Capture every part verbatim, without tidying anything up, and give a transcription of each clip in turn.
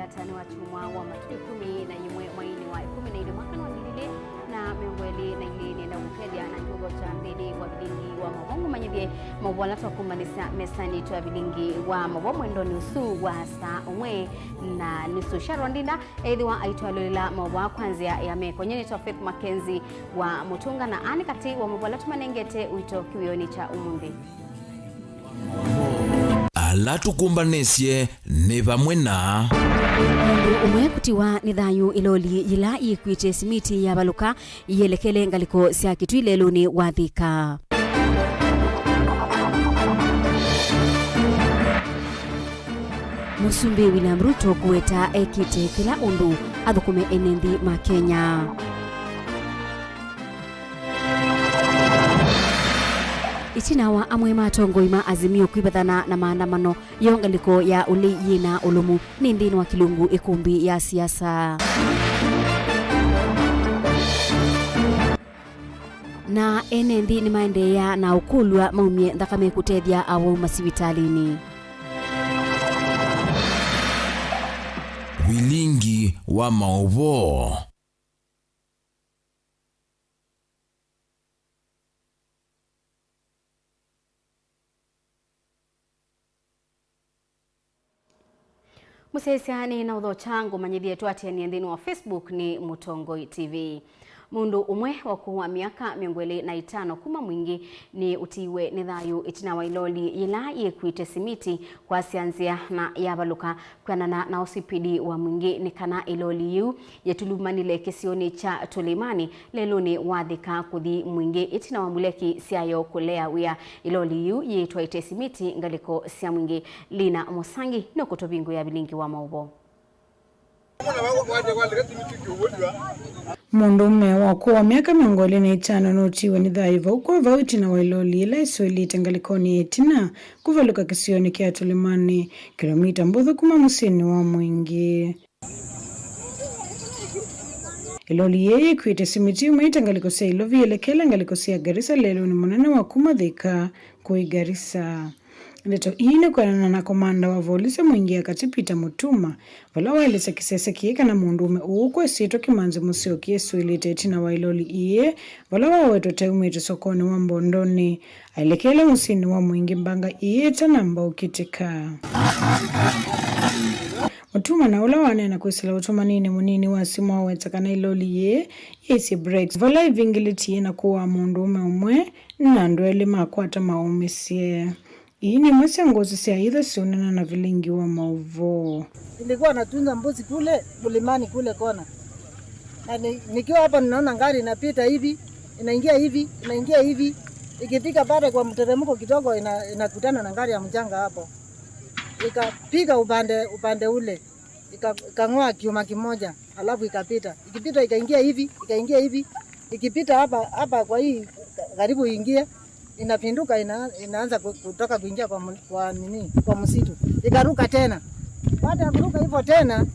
Gatani wa kyumwa wa matukũ ĩkũmi na yĩmwe mweinĩ wa ĩkũmi na ilĩ mwaka wa ngili ilĩ na mĩongo ĩlĩ na ilĩ, nĩenda kũkethya na ngũtho kya nthĩnĩ wa vilingi wa maũvoo ngũmanyĩthye maũvoo ala twakumbanĩsya mesanĩ twa vilingi wa maũvoo mwendonĩ ũsu wa saa ũmwe na nusu. Sharon Ndinda ethĩwa aitwalũlĩla maũvoo kwa nzĩa ya meko. Nyie nĩtwa Faith Mackenzie wa Mũtũnga, na anĩ katĩ wa maũvoo ala tũmanengete ũito kĩwĩonĩ kya ũmũnthĩ. Ala tũkũmbanĩsye nĩ vamwe na mũndũ ũmwe kũtiwa nĩ thayũ ĩloli yĩla yĩkuĩte simiti yavalũka yĩelekele ngalĩko sya Kitui lelũnĩ wa Thika. Mũsumbĩ William Ruto kũweta ekĩte kĩla ũndũ athũkũme ene nthĩ ma Kenya. Ĩtina wa amwe ma atongoi ma Azimio kwĩvathana na maandamano yo ngalĩko ya ũlei yĩna ũlũmu nĩ nthĩnĩ wa kĩlungu ĩkũmbĩ ya siasa. Na ene nthĩ nĩmaendeea na ũkũlw'a maumye nthakame kũtethya awau masivitalĩnĩ. Vilingi wa maũvoo. Mũsyaĩĩsya nĩ na ũthokya ngũmanyĩthye tũatĩanĩe nthĩnĩ wa Facebook nĩ Mũtongoi T V. Mũndũ ũmwe wa ũkũũ wa myaka mĩongo ĩlĩ na ĩtano kuma Mwingĩ nĩ ũtiiwe nĩ thayũ ĩtina wa ĩloli yĩla yĩkuĩte simiti kwasya nzĩa na yavalũka. Kwĩanana na ũsipidi wa Mwingĩ nĩ kana ĩloli yĩu yĩtulumanile kĩsionĩ kya Tũlĩmanĩ lelũnĩ wa Thika kũthi Mwingĩ ĩtina wa mbuleki syayo kũlea wĩa. Ĩloli yĩu yĩtwaĩte simiti ngalĩko sya Mwingĩ. Lina Mũsangi nũkũtũvingũĩa vilingi wa maũvoo. Mũndũũme wa ũkũũ wa myaka mĩongo ĩlĩ na ĩtano nũtiwe nĩ thayũ vau kwa vau ĩtina wa ĩloli yĩla ĩsũĩlĩte ngalĩkonĩ ya ĩtina kũvalũka kĩsionĩ kya Tũlĩmanĩ, kĩlomita mbũthũ kuma mũsyĩnĩ wa Mwingĩ. Ĩloli yĩĩ yĩkuĩte simiti yumaĩte ngalĩko sya Ilovi yelekele ngalĩko sya Garissa lelũnĩ mũnene wa kuma Thika kũi Garissa. Ndeto ii nĩ kwĩanana na komanda wa volisi Mwingĩ ya katĩ Peter Mũtuma, vala waelesya kĩsese kĩĩ kana mũndũũme ũũ kwa ĩsyĩtwa Kĩmanzi Mũsyoki esũĩlĩte ĩtina wa ĩloli ii, vala wawetwe taumĩte sokonĩ wa Mbondonĩ, aelekele mũsyĩnĩ wa Mwingĩ mbanga ii ĩtanamba ũkitĩka. Mũtuma na ũla waneena kwĩsĩla ũtũmaninĩ mũnini wa simũ aweta kana ĩloli yĩĩ yĩisye brakes vala ĩvingĩlĩtie na kũaa mũndũũme ũmwe na andũ elĩ makwata maũmĩsye. Ii nĩ imwe sya ngũsĩ sya itho siũneena na vilingi wa maũvoo. Nilikuwa natunza mbuzi kule mlimani kule kona. Na ni-, nikiwa hapa ninaona gari inapita hivi, inaingia hivi, inaingia hivi. Ikifika pale kwa mteremko kidogo ina-, inakutana na gari ya mchanga hapo. Ikapiga upande, upande ule. Ika-, ikang'oa kiuma kimoja, alafu ikapita. Ikipita ikaingia hivi, ikaingia hivi. Ikipita hapa, hapa kwa hii karibu iingie, inapinduka, ina-, inaanza ku-, kutoka kuingia kwa mu-, kwa nini, kwa msitu. Ikaruka tena. Baada ya kuruka hivyo tena,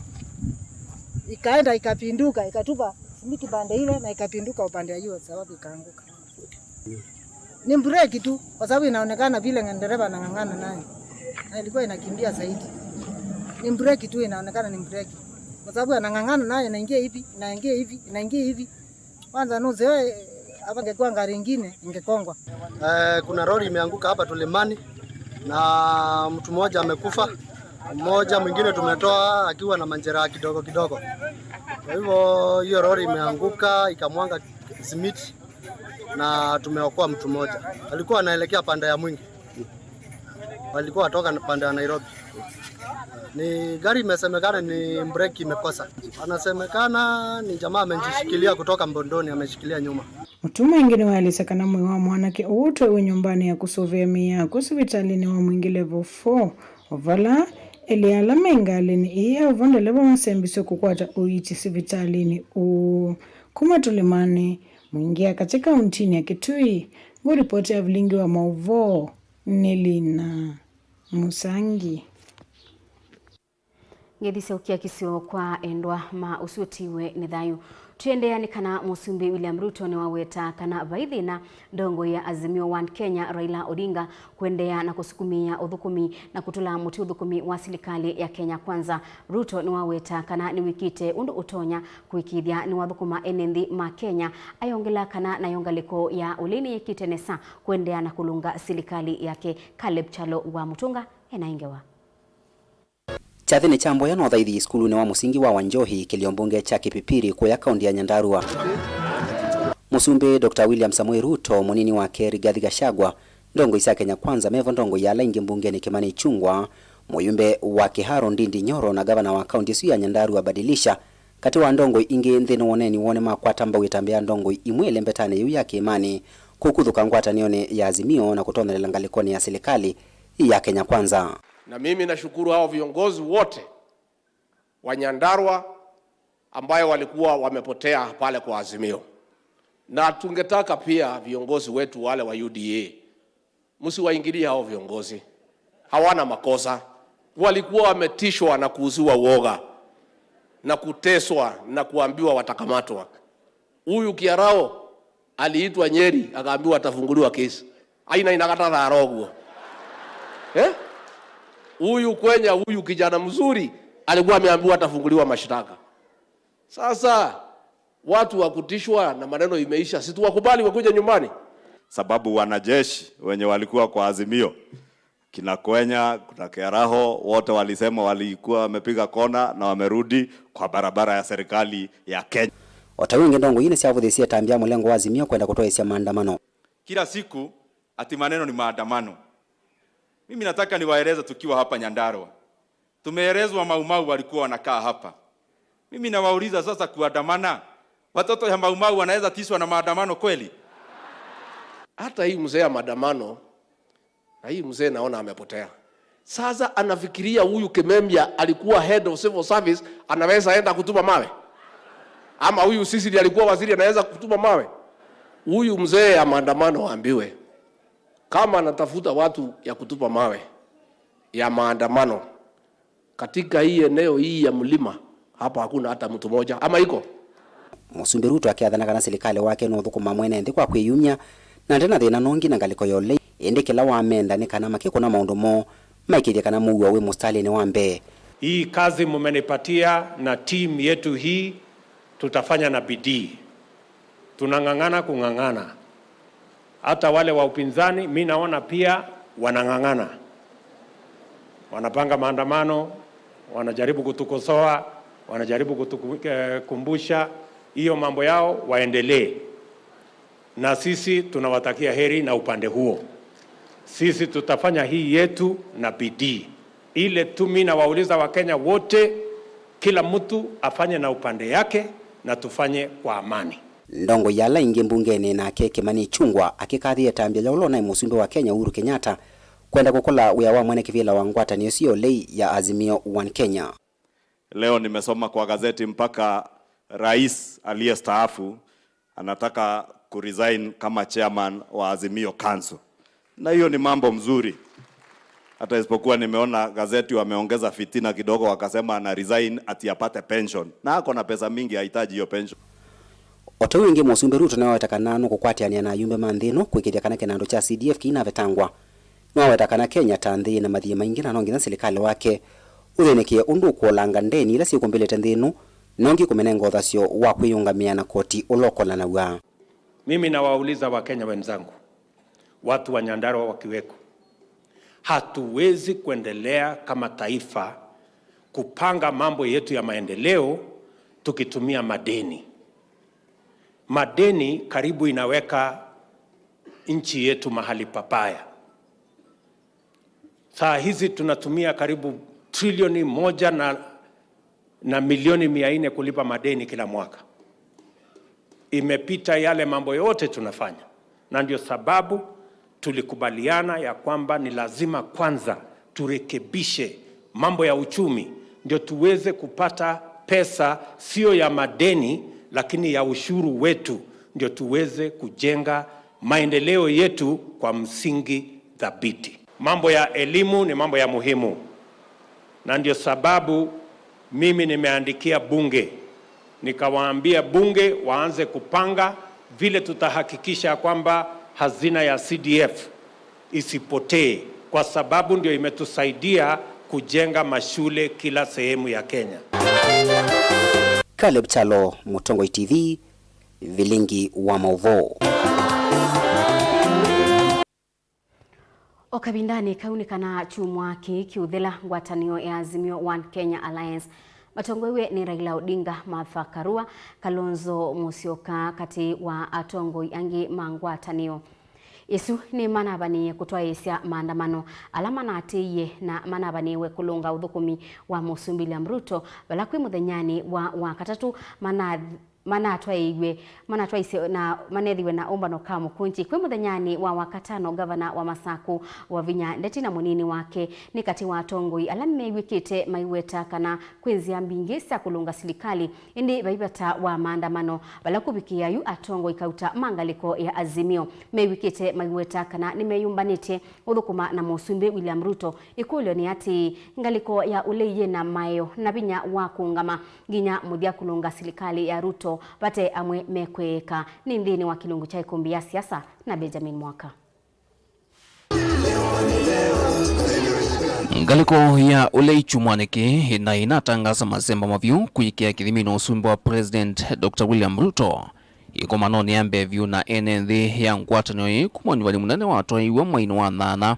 ikaenda ikapinduka, ikatupa simiti pande ile na ikapinduka upande wa hiyo sababu ikaanguka. Ni breki tu, kwa sababu inaonekana vile dereva anang'ang'ana nayo. Na ilikuwa inakimbia zaidi. Ni breki tu inaonekana ni breki. Kwa sababu anang'ang'ana nayo, inaingia hivi, inaingia hivi, inaingia hivi. Kwanza nuziwe, hapa ingekuwa gari ingine, ingekongwa. Eh, kuna lori imeanguka hapa Tulimani na mtu mmoja amekufa. Mmoja mwingine tumetoa akiwa na majeraha kidogo kidogo. Kwa hivyo hiyo lori imeanguka ikamwanga simiti na tumeokoa mtu mmoja. Alikuwa anaelekea pande ya Mwingi. Walikuwa watoka pande ya Nairobi. Ni gari imesemekana ni breki imekosa. Anasemekana ni jamaa amejishikilia kutoka Mbondoni, ameshikilia nyuma. Mũtuma ĩngĩ nĩwaelesya kana mwĩĩ wa mwanake ũũ ũtwaiwe nyũmbanĩ ya kũsũvĩa mĩĩ ya akw'ũ sivitalĩnĩ wa Mwingi Level four, o vala elĩ ala me ngalĩnĩ ĩĩ ya ũvo ndeleva masembisye kũkwata ũiiti sivitalĩnĩ ũũ. Kuma Tulimani, Mwingi ya katĩ kauntinĩ ya Kitui, ngũripoti ya vilingi wa maũvoo nĩ Lina Mũsangi. Ngĩthisya ũkiakisyo kwa endwa ma ũsu ũtiwe nĩ thayũ. Tũiendeea nĩ kana Mũsumbĩ William Ruto nĩwaweta kana vai thĩna ndongoi ya Azimio One Kenya Raila Odinga kũendeea na kũsukumĩa ũthũkũmi na kũtũla mũtĩ ũthũkũmi wa silikalĩ ya Kenya Kwanza. Ruto nĩwaweta kana nĩwĩkĩte ũndũ ũtonya kũĩkĩĩthya nĩwathũkũma ene nthĩ ma Kenya, ayongela kana nayo ngalĩko ya ũlei nĩyĩkĩte nesa kũendeea na kũlũnga silikalĩ yake. Caleb Kyalo wa Mũtũnga ena ĩ ngewa. Kyathĩnĩ kya mboya na ũthaithi sukulunĩ wa mũsingi wa Wanjohi, kĩlio mbunge kya Kipipiri, kũya kaũntĩ ya Nyandarua. Mũsumbĩ Doctor William Samoei Ruto, mũnini wake Rigathi Gachagua, ndongoi sya Kenya Kwanza, mevo ndongoi ya ala ingĩ mbungenĩ Kimani Ichung'wah, mũyumbe wa Kiharo Ndindi Nyoro, na ngavana wa kaũntĩ ĩsu ya Nyandarua Badilisha, katĩ wa ndongoi ingĩ nthĩnĩ wa ũneeni woo nĩmakwata mbau ĩtambya ya ndongoi imwe ĩlembetanĩ yĩu ya kĩĩmanĩ kũkuthũka ngwatanĩonĩ ya Azimio na kũtonyelela ngalĩkonĩ ya silikalĩ ya Kenya Kwanza. Na mimi nashukuru hao viongozi wote wa Nyandarua ambayo walikuwa wamepotea pale kwa Azimio. Na tungetaka pia viongozi wetu wale wa U D A, msiwaingilie hao viongozi. Hawana makosa. Walikuwa wametishwa na kuuziwa uoga na kuteswa na kuambiwa watakamatwa. Huyu Kiarao aliitwa Nyeri, akaambiwa atafunguliwa kesi. Aina inakata dhara ũguo. Eh? Huyu Kwenya, huyu kijana mzuri, alikuwa ameambiwa atafunguliwa mashtaka. Sasa, watu wa kutishwa na maneno imeisha, si tuwakubali wakuje nyumbani? Sababu wanajeshi wenye walikuwa kwa Azimio, kina Kwenya, kuna Kiaraho, wote walisema walikuwa wamepiga kona na wamerudi kwa barabara ya serikali ya Kenya. O ta ũu ĩngĩ, ndongoi nĩsyavũthĩsye ĩtambya ya mũlengo wa Azimio kwenda kũtwaĩsya maandamano. Kila siku ati maneno ni maandamano. Mimi nataka niwaeleze, tukiwa hapa Nyandarua, tumeelezwa Mau Mau walikuwa wanakaa hapa. Mimi nawauliza sasa, kuandamana, watoto ya Mau Mau wanaweza tishwa na maandamano kweli? Hata hii mzee ya maandamano, na hii mzee naona amepotea. Sasa anafikiria huyu Kimemia alikuwa head of civil service, anaweza enda kutuma mawe? Ama huyu Sisili alikuwa waziri, anaweza kutuma mawe? Huyu mzee ya maandamano aambiwe, kama anatafuta watu ya kutupa mawe ya maandamano, katika hii eneo hii ya mlima, hapa hakuna hata mtu moja, ama iko? Mũsumbĩ Ruto akĩathana kana silikalĩ wake nũthũkũma mwene nthĩ kwa kwĩyumya, na ndena thĩna nongi na ngalĩko ya ũlei, ĩndĩ kĩla wamenda nĩ kana makĩkũna maũndũ moo, maĩkĩĩthye kana mũuo wĩ mũsitalĩnĩ wa mbee. Hii kazi mumenipatia na team yetu hii, tutafanya na bidii. Tunang'ang'ana kung'ang'ana. Hata wale wa upinzani, mi naona pia wanang'ang'ana. Wanapanga maandamano, wanajaribu kutukosoa, wanajaribu kutukumbusha hiyo mambo yao, waendelee. Na sisi tunawatakia heri na upande huo. Sisi tutafanya hii yetu na bidii. Ile tu mi nawauliza Wakenya wote, kila mtu afanye na upande yake na tufanye kwa amani. Ndongoi ya ala ingĩ mbungenĩ nake Kimani Ichung'wah akĩkathĩa ĩtambya ya ũla ũnaĩ mũsumbĩ wa Kenya Uhuru Kenyatta kwenda kũkũla wĩa wa mwene kĩvĩla wa ngwatanĩo ĩsu ya ũlei ya Azimio One Kenya. Leo nimesoma kwa gazeti mpaka rais aliyestaafu anataka kuresign kama chairman wa Azimio Council. Na hiyo ni mambo mzuri. Hata isipokuwa nimeona gazeti wameongeza fitina kidogo, wakasema ana resign ati apate pension. Na ako na pesa mingi, hahitaji hiyo pension. O ta ũu ĩngĩ, Mũsumbĩ Ruto nĩwaweta kana nũkũkwatĩanĩa na ayumbe ma nthĩ ĩno kwĩkĩthya kana kĩnandũ kya C D F kĩinavetangwa. Nĩwaweta kana Kenya ta nthĩ yĩna mathiĩ maingĩ na no nginya silikalĩ wake ũthĩnĩkĩe ũndũ ũkũolanga ndeni ila syĩkũmbĩlĩte nthĩ ĩno, nongi kũminenga ũthasyo wa kwĩyũngamĩa na koti ũla ũkolanaw'a. Mimi nawauliza Wakenya wenzangu, watu wa Nyandarua wakiweko, hatuwezi kuendelea kama taifa kupanga mambo yetu ya maendeleo tukitumia madeni. Madeni karibu inaweka nchi yetu mahali pabaya. Saa hizi tunatumia karibu trilioni moja na, na milioni mia nne kulipa madeni kila mwaka. Imepita yale mambo yote tunafanya, na ndio sababu tulikubaliana ya kwamba ni lazima kwanza turekebishe mambo ya uchumi, ndio tuweze kupata pesa, sio ya madeni, lakini ya ushuru wetu, ndio tuweze kujenga maendeleo yetu kwa msingi thabiti. Mambo ya elimu ni mambo ya muhimu, na ndio sababu mimi nimeandikia bunge Nikawaambia bunge waanze kupanga vile tutahakikisha kwamba hazina ya C D F isipotee, kwa sababu ndio imetusaidia kujenga mashule kila sehemu ya Kenya. Caleb Kyalo, Mũtongoi T V, Vilingi wa Maũvoo. O kavindanĩ kau nĩ kana kyumwa kĩĩ kĩũthela, ngwatanĩo ya Azimio One Kenya Alliance matongoew'e nĩ Raila Odinga, Martha Karua, Kalonzo Musyoka katĩ wa atongoi angĩ ma ngwatanĩo ĩsu nĩmanavanĩĩe kũtwaĩĩsya maandamano ala manatĩĩie na manavanĩĩwe kũlũnga ũthũkũmi wa Mũsumbĩ William Ruto, vala kwĩ mũthenyanĩ wa Wakatatũ mana manatwaĩiw'e, manatwaisye na manethiwe na ũmbano kamũkũnji. Kwĩ mũthenyanĩ wa Wakatano, ngavana wa Masaku Wavinya Ndeti na mũnini wake nĩ katĩ wa atongoi ala mew'ĩkĩte maiweta kana kwĩ nzĩa mbingĩ sya kũlũnga silikalĩ, ĩndĩ vai vata wa maandamano, vala kũvikĩĩa yu atongoi kauta ma ngalĩko ya Azimio mew'ĩkĩte maiweta kana nĩmeyũmbanĩtye ũthũkũma na Mũsumbĩ William Ruto. Ĩkũlyo nĩ atĩĩ, ngalĩko ya ũlei yĩ na maeo na vinya wa kũũngama nginya mũthya kũlũnga silikalĩ ya Ruto vate amwe mekweeka? Nĩ nthĩnĩ wa kĩlungu kya ĩkũmbĩ ya siasa na Benjamin Mwaka. Ngalĩko ya ũlei kyumwanĩ kĩĩ ĩnaĩ ĩnatangasa masemba mavyũ kũĩkĩa kĩthimi na ũsumbĩ wa President Doctor William Ruto. Ĩkomanonĩ ya mbee vyũ na ene nthĩ ya ngwatanĩo ĩĩ kuma nyuvani mũnene watwaĩiwe mweinĩ wa nyanya,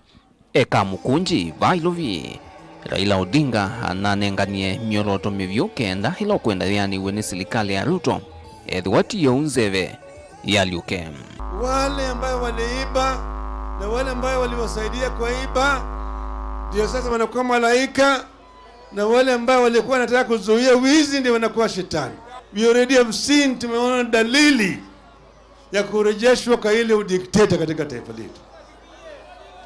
eka mũkũnji vaa Ilovi, Raila Odinga ananenganie myolooto mĩvyũ kenda ĩla ũkwenda yĩanĩw'e nĩ silikalĩ ya Ruto, ethĩwa ti yo nzeve yalyũke. Wale ambayo waliiba na wale ambayo waliwasaidia kuiba ndio sasa wanakuwa malaika, na wale ambao walikuwa wanataka kuzuia wizi ndio wanakuwa shetani. We already have seen, tumeona dalili ya kurejeshwa kwa ile udikteta katika taifa letu.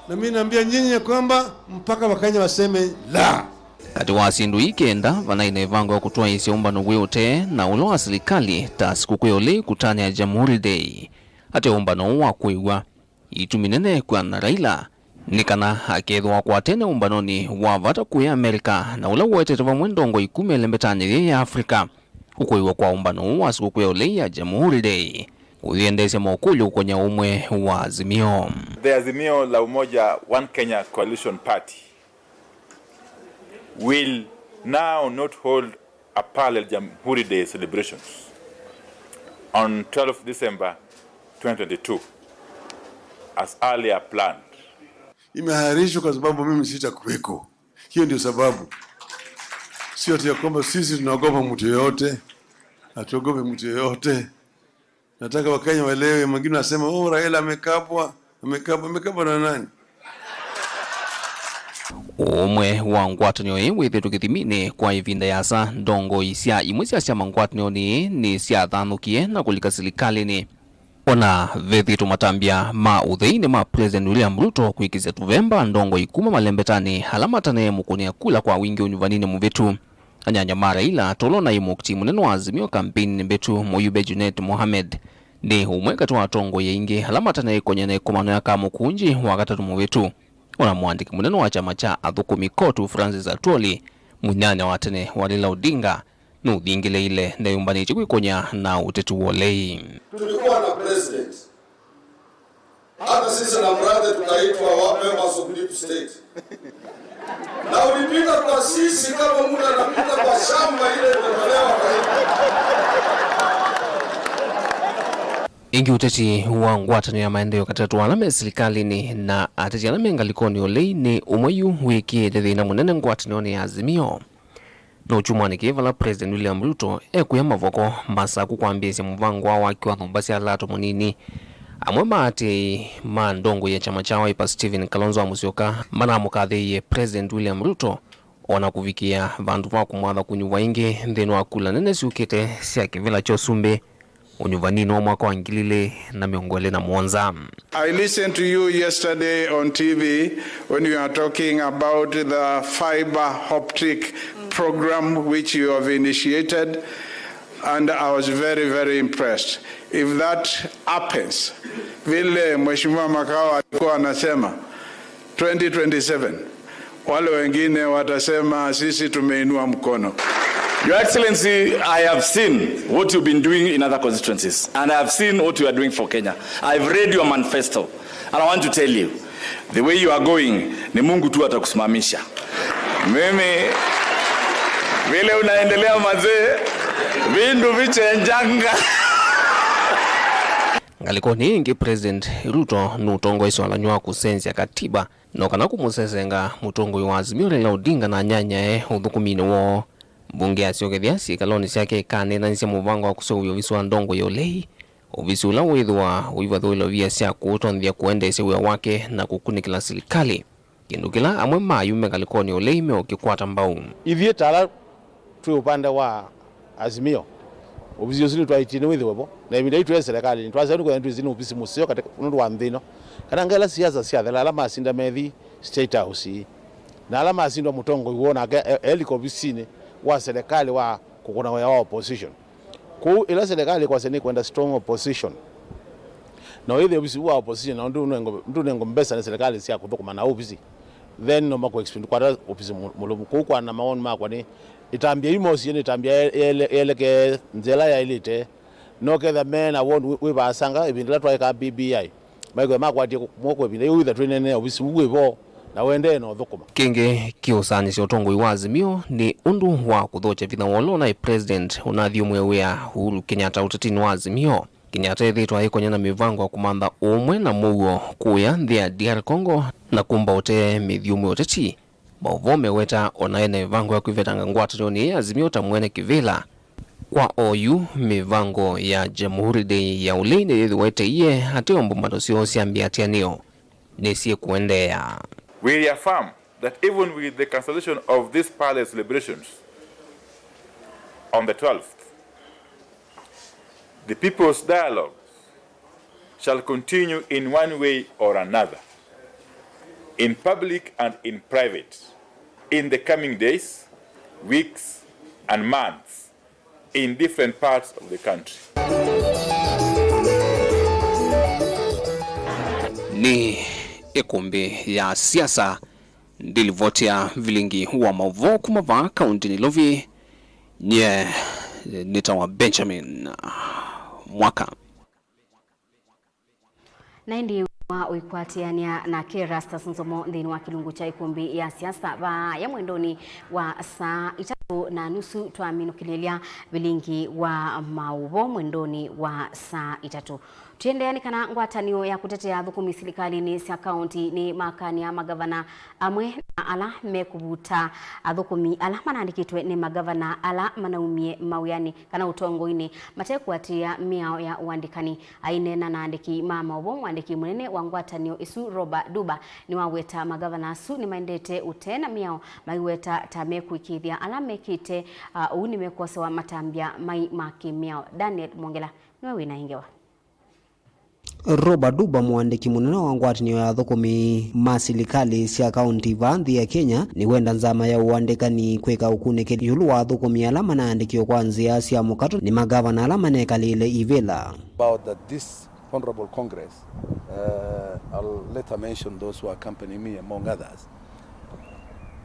Na mimi naambia nyinyi ya kwamba mpaka Wakenya waseme la. Katĩ wa syĩndũ ii kenda, vanaĩ na ĩvango ya kũtwaĩĩsya ũmbano wĩ ũtee na ũla wa silikalĩ, ta sikũkũ ya ũlei kũtanĩa Jamhuri Day. Ate ũmbano ũũ wa kwĩw'a, itumi nene kwĩana na Raila nĩ kana akethĩwa kwatene ũmbanonĩ wa vata kũĩ Amerika na ũla ũetete vamwe ndongoi kuma ĩlembetanĩ yĩĩ ya Africa. Kũkũĩw'a kwa ũmbano ũũ wa sikũkũ ya ũlei ya Jamhuri Day kũyĩendeesya mokũlyo ũkonya ũmwe wa Azimio. The Azimio la Umoja One Kenya Coalition Party will now not hold a parallel Jamhuri Day celebrations on twelfth December twenty twenty-two as earlier planned. Imeahirishwa kwa sababu mimi sitakuweko. Hiyo ndio sababu. Sio ati ya kwamba sisi tunaogopa mtu yeyote, hatuogopi mtu yeyote. Nataka Wakenya waelewe, mwingine anasema, "Oh, Raila amekabwa, amekabwa, amekabwa na nani?" Ũmwe wa ngwatanĩo ĩĩ wĩthĩtwe kĩthiminĩ kwa ĩvinda yasa, ndongoi sya imwe sya syama ngwatanĩonĩ ĩĩ nĩsyathanũkie na kũlika silikalĩnĩ. Ona vethĩtwe matambya ma ũtheinĩ ma President William Ruto kwĩkĩsya tũvemba ndongoi kuma malembetanĩ ala mataneemũkũnĩa kula kwa wingĩ ũnyuvaninĩ mũvĩtu. Anyanya ma Raila, tolo na ĩ mũkti mũnene wa Azimio kampeinĩ mbĩtu, mũyumbe Junet Mohamed, nĩ ũmwe katĩ wa atongoi aingĩ ala mataneĩkonya na ĩkomano ya kamũkũnji wa katatũ mũvĩtu. Ona mũandĩki mũnene wa kyama kya athũkũmi kotu Francis Atwoli, mũnyanya wa tene wa Raila Odinga, nũthingĩlĩile ndeyũmbanĩtye kwĩkonya na ũteti wa ũlei. Tulikuwa na president. Hata sisi na brother tukaitwa wa members of deep state. Na ulipita kwa sisi kama mtu anapita kwa shamba ile imetolewa kwa hivi. Ĩngĩ, ũteti wa ngwatanĩo ya maendeeo katĩ wa ala me silikalĩnĩ na ateti ala me ngalĩkonĩ ũlei nĩ ũmwe yu wĩkĩĩte thĩna mũnene ngwatanĩonĩ ya Azimio. No kyumwanĩ kĩĩ vala President William Ruto ekũya Mavoko, Masaku kwambĩĩsya mũvango wa waki wa nyũmba sya lato mũnini. Amwe ma aatĩĩi ma ndongoi ya kyama kya Wiper Stephen Kalonzo wa Musyoka manamũkathĩĩie President William Ruto, o na kũvikĩa vandũ va kũmwatha kũnyuvwa ĩngĩ nthĩnĩ wa kula nene syũkĩte sya kĩvĩla kya ũsumbĩ ũnyuvaninĩ wa mwaka wa ngili ilĩ na mĩongo ĩlĩ na mũonza. I listened to you yesterday on T V when you are talking about the fiber optic program which you have initiated, and I was very, very impressed. If that happens, vile Mheshimiwa Makau alikuwa anasema, twenty twenty-seven, wale wengine watasema, "Sisi tumeinua mkono." Your Excellency, I have seen what you've been doing in other constituencies, and I have seen what you are doing for Kenya. I've read your manifesto, and I want to tell you, the way you are going, ni Mungu tu atakusimamisha. Mimi, vile unaendelea mazee, vindu vichenjanga. Ngalĩkonĩ ĩngĩ, President Ruto nũtongoesye ũalan'yo wa kũsenzya katiba no kana kũmũsesenga mũtongoi wa Azimio Raila Odinga na anyanyae ũthũkũminĩ woo. Mbunge yasyokethya syĩkalonĩ syake ĩkaneenanĩsya mũvango wa kũseũvya ovisi wa ndongoi ya ũlei, ovisi ũla wĩthĩwa ũivathũĩlwa via sya kũũtonyethya kũendeesya wĩa wake na kũkunĩkĩla silikalĩ, kĩndũ kĩla amwe ma ayumbe ngalĩkonĩ ya ũlei meũkĩkwata mbau. Ithyĩ ta ala twĩ ũpande wa Azimio, ovisi ũsu nĩtwaĩtie nĩwĩthĩwe vo, na ĩvinda ii twĩ serikali nĩtwasya nĩkwĩthĩa nĩtwĩsĩ nĩ ovisi mũseo katĩ nũndũ wa nthĩ ĩno, kana ngai ila siasa syathela, ala masinda methi State House ii, na ala masindwa mũtongoi woo nake e- elika ovisinĩ wa serikali wa kũkũna wĩa wa opposition. Kwoou ĩla serikali ĩkwasya nĩkwenda strong opposition, na ũyĩthĩa ovisi ũũ wa opposition na ndũnengwa mbesa nĩ serikali sya kũthũkũma na ovisi, then no makũexpend kwata ovisi mũ- mũlũmu. Kwoou kwa na mawoni makwa nĩ ĩtambya yu mosie nĩ ĩtambya ye- yele- yelekee nzĩa ĩla yaĩlĩte, no ketha me na woni wĩ- wĩ vaasanga ĩvinda ĩla twaĩkaa B B I. Maikwĩa makwatie moko ĩvinda yĩu wĩtha twĩneenea ovisi ũu wĩ vo na ũendee na ũthũkũma. Kĩngĩ kĩũsaanĩsya ũtongoi wa Azimio nĩ ũndũ wa kũthokya vinya wa ũla ũnaĩ President ũnathyũmũe wĩa Uhuru Kenyatta ũtetinĩ wa Azimio. Kenyatta ethĩĩtwe aĩkonya na mĩvango ya kũmantha ũũmwe na mũuo kũya nthĩ ya D R Congo na kũmba ũtee mĩthyũmũe ũteti. Maũvoo meweta o na ena mĩvango ya kwĩvetanga ngwatanĩonĩ ya Azimio ta mwene kĩvĩla. Kwa oyu, mĩvango ya Jamhuri Day ya ũlei nĩyĩthĩwa ĩteiwe ateo mbũmbano syoo sya mbĩatĩanĩo nĩsyĩkũendeea. We reaffirm that even with the cancellation of these parallel celebrations on the twelfth, the People's Dialogue shall continue in one way or another, in public and in private, in the coming days, weeks, and months, in different parts of the country. Nĩ ĩkũmbĩ ya siasa, ndilivoti ya vilingi wa maũvoo kuma vaa kaunti Nairobi, nye nĩtawa Benjamin Mwaka. Na ĩndĩ wa ũikwatĩanĩa nake Erastus Nzomo nthĩnĩ wa kĩlungu kya ĩkũmbĩ ya siasa vaa ya mwendonĩ wa saa itatũ na nusu, twaminũkĩlĩlya vilingi wa maũvoo mwendonĩ wa saa itatũ. Tũiendeea nĩ kana ngwatanĩo ya kũtetea athũkũmi silikalĩnĩ sya kaunti nĩ makania magavana amwe na ala mekũvuta athũkũmi ala manaandĩkĩtwe nĩ magavana ala manaumie mawĩanĩ kana ũtongoinĩ matekũatĩĩa mĩao ya ũandĩkani. Aineena na aandĩki ma maũvoo, mũandĩki mũnene wa ngwatanĩo ĩsu, Roba Duba, nĩwaweta magavana asu nĩmaendete ũtee na mĩao, maiweta ta mekũĩkĩĩthya ala mekĩte, a, ũu nĩmekwosewa matambya mai ma kĩmĩao. Daniel Mwongela nĩwe wĩ na ĩ ngewa. Roba Duba, mũandĩki mũnene wa ngwatanĩo ya athũkũmi ma silikalĩ sya kaunti vaa nthĩ ya Kenya, nĩwenda nzama ya ũandĩkani kwĩka ũkunĩkĩli ĩũlũ wa athũkũmi ala manaandĩkiwe kwa nzĩa sya mũkato nĩ magavana ala manekalĩle ivĩla. About that this Honorable Congress, uh, I'll later mention those who accompany me among others,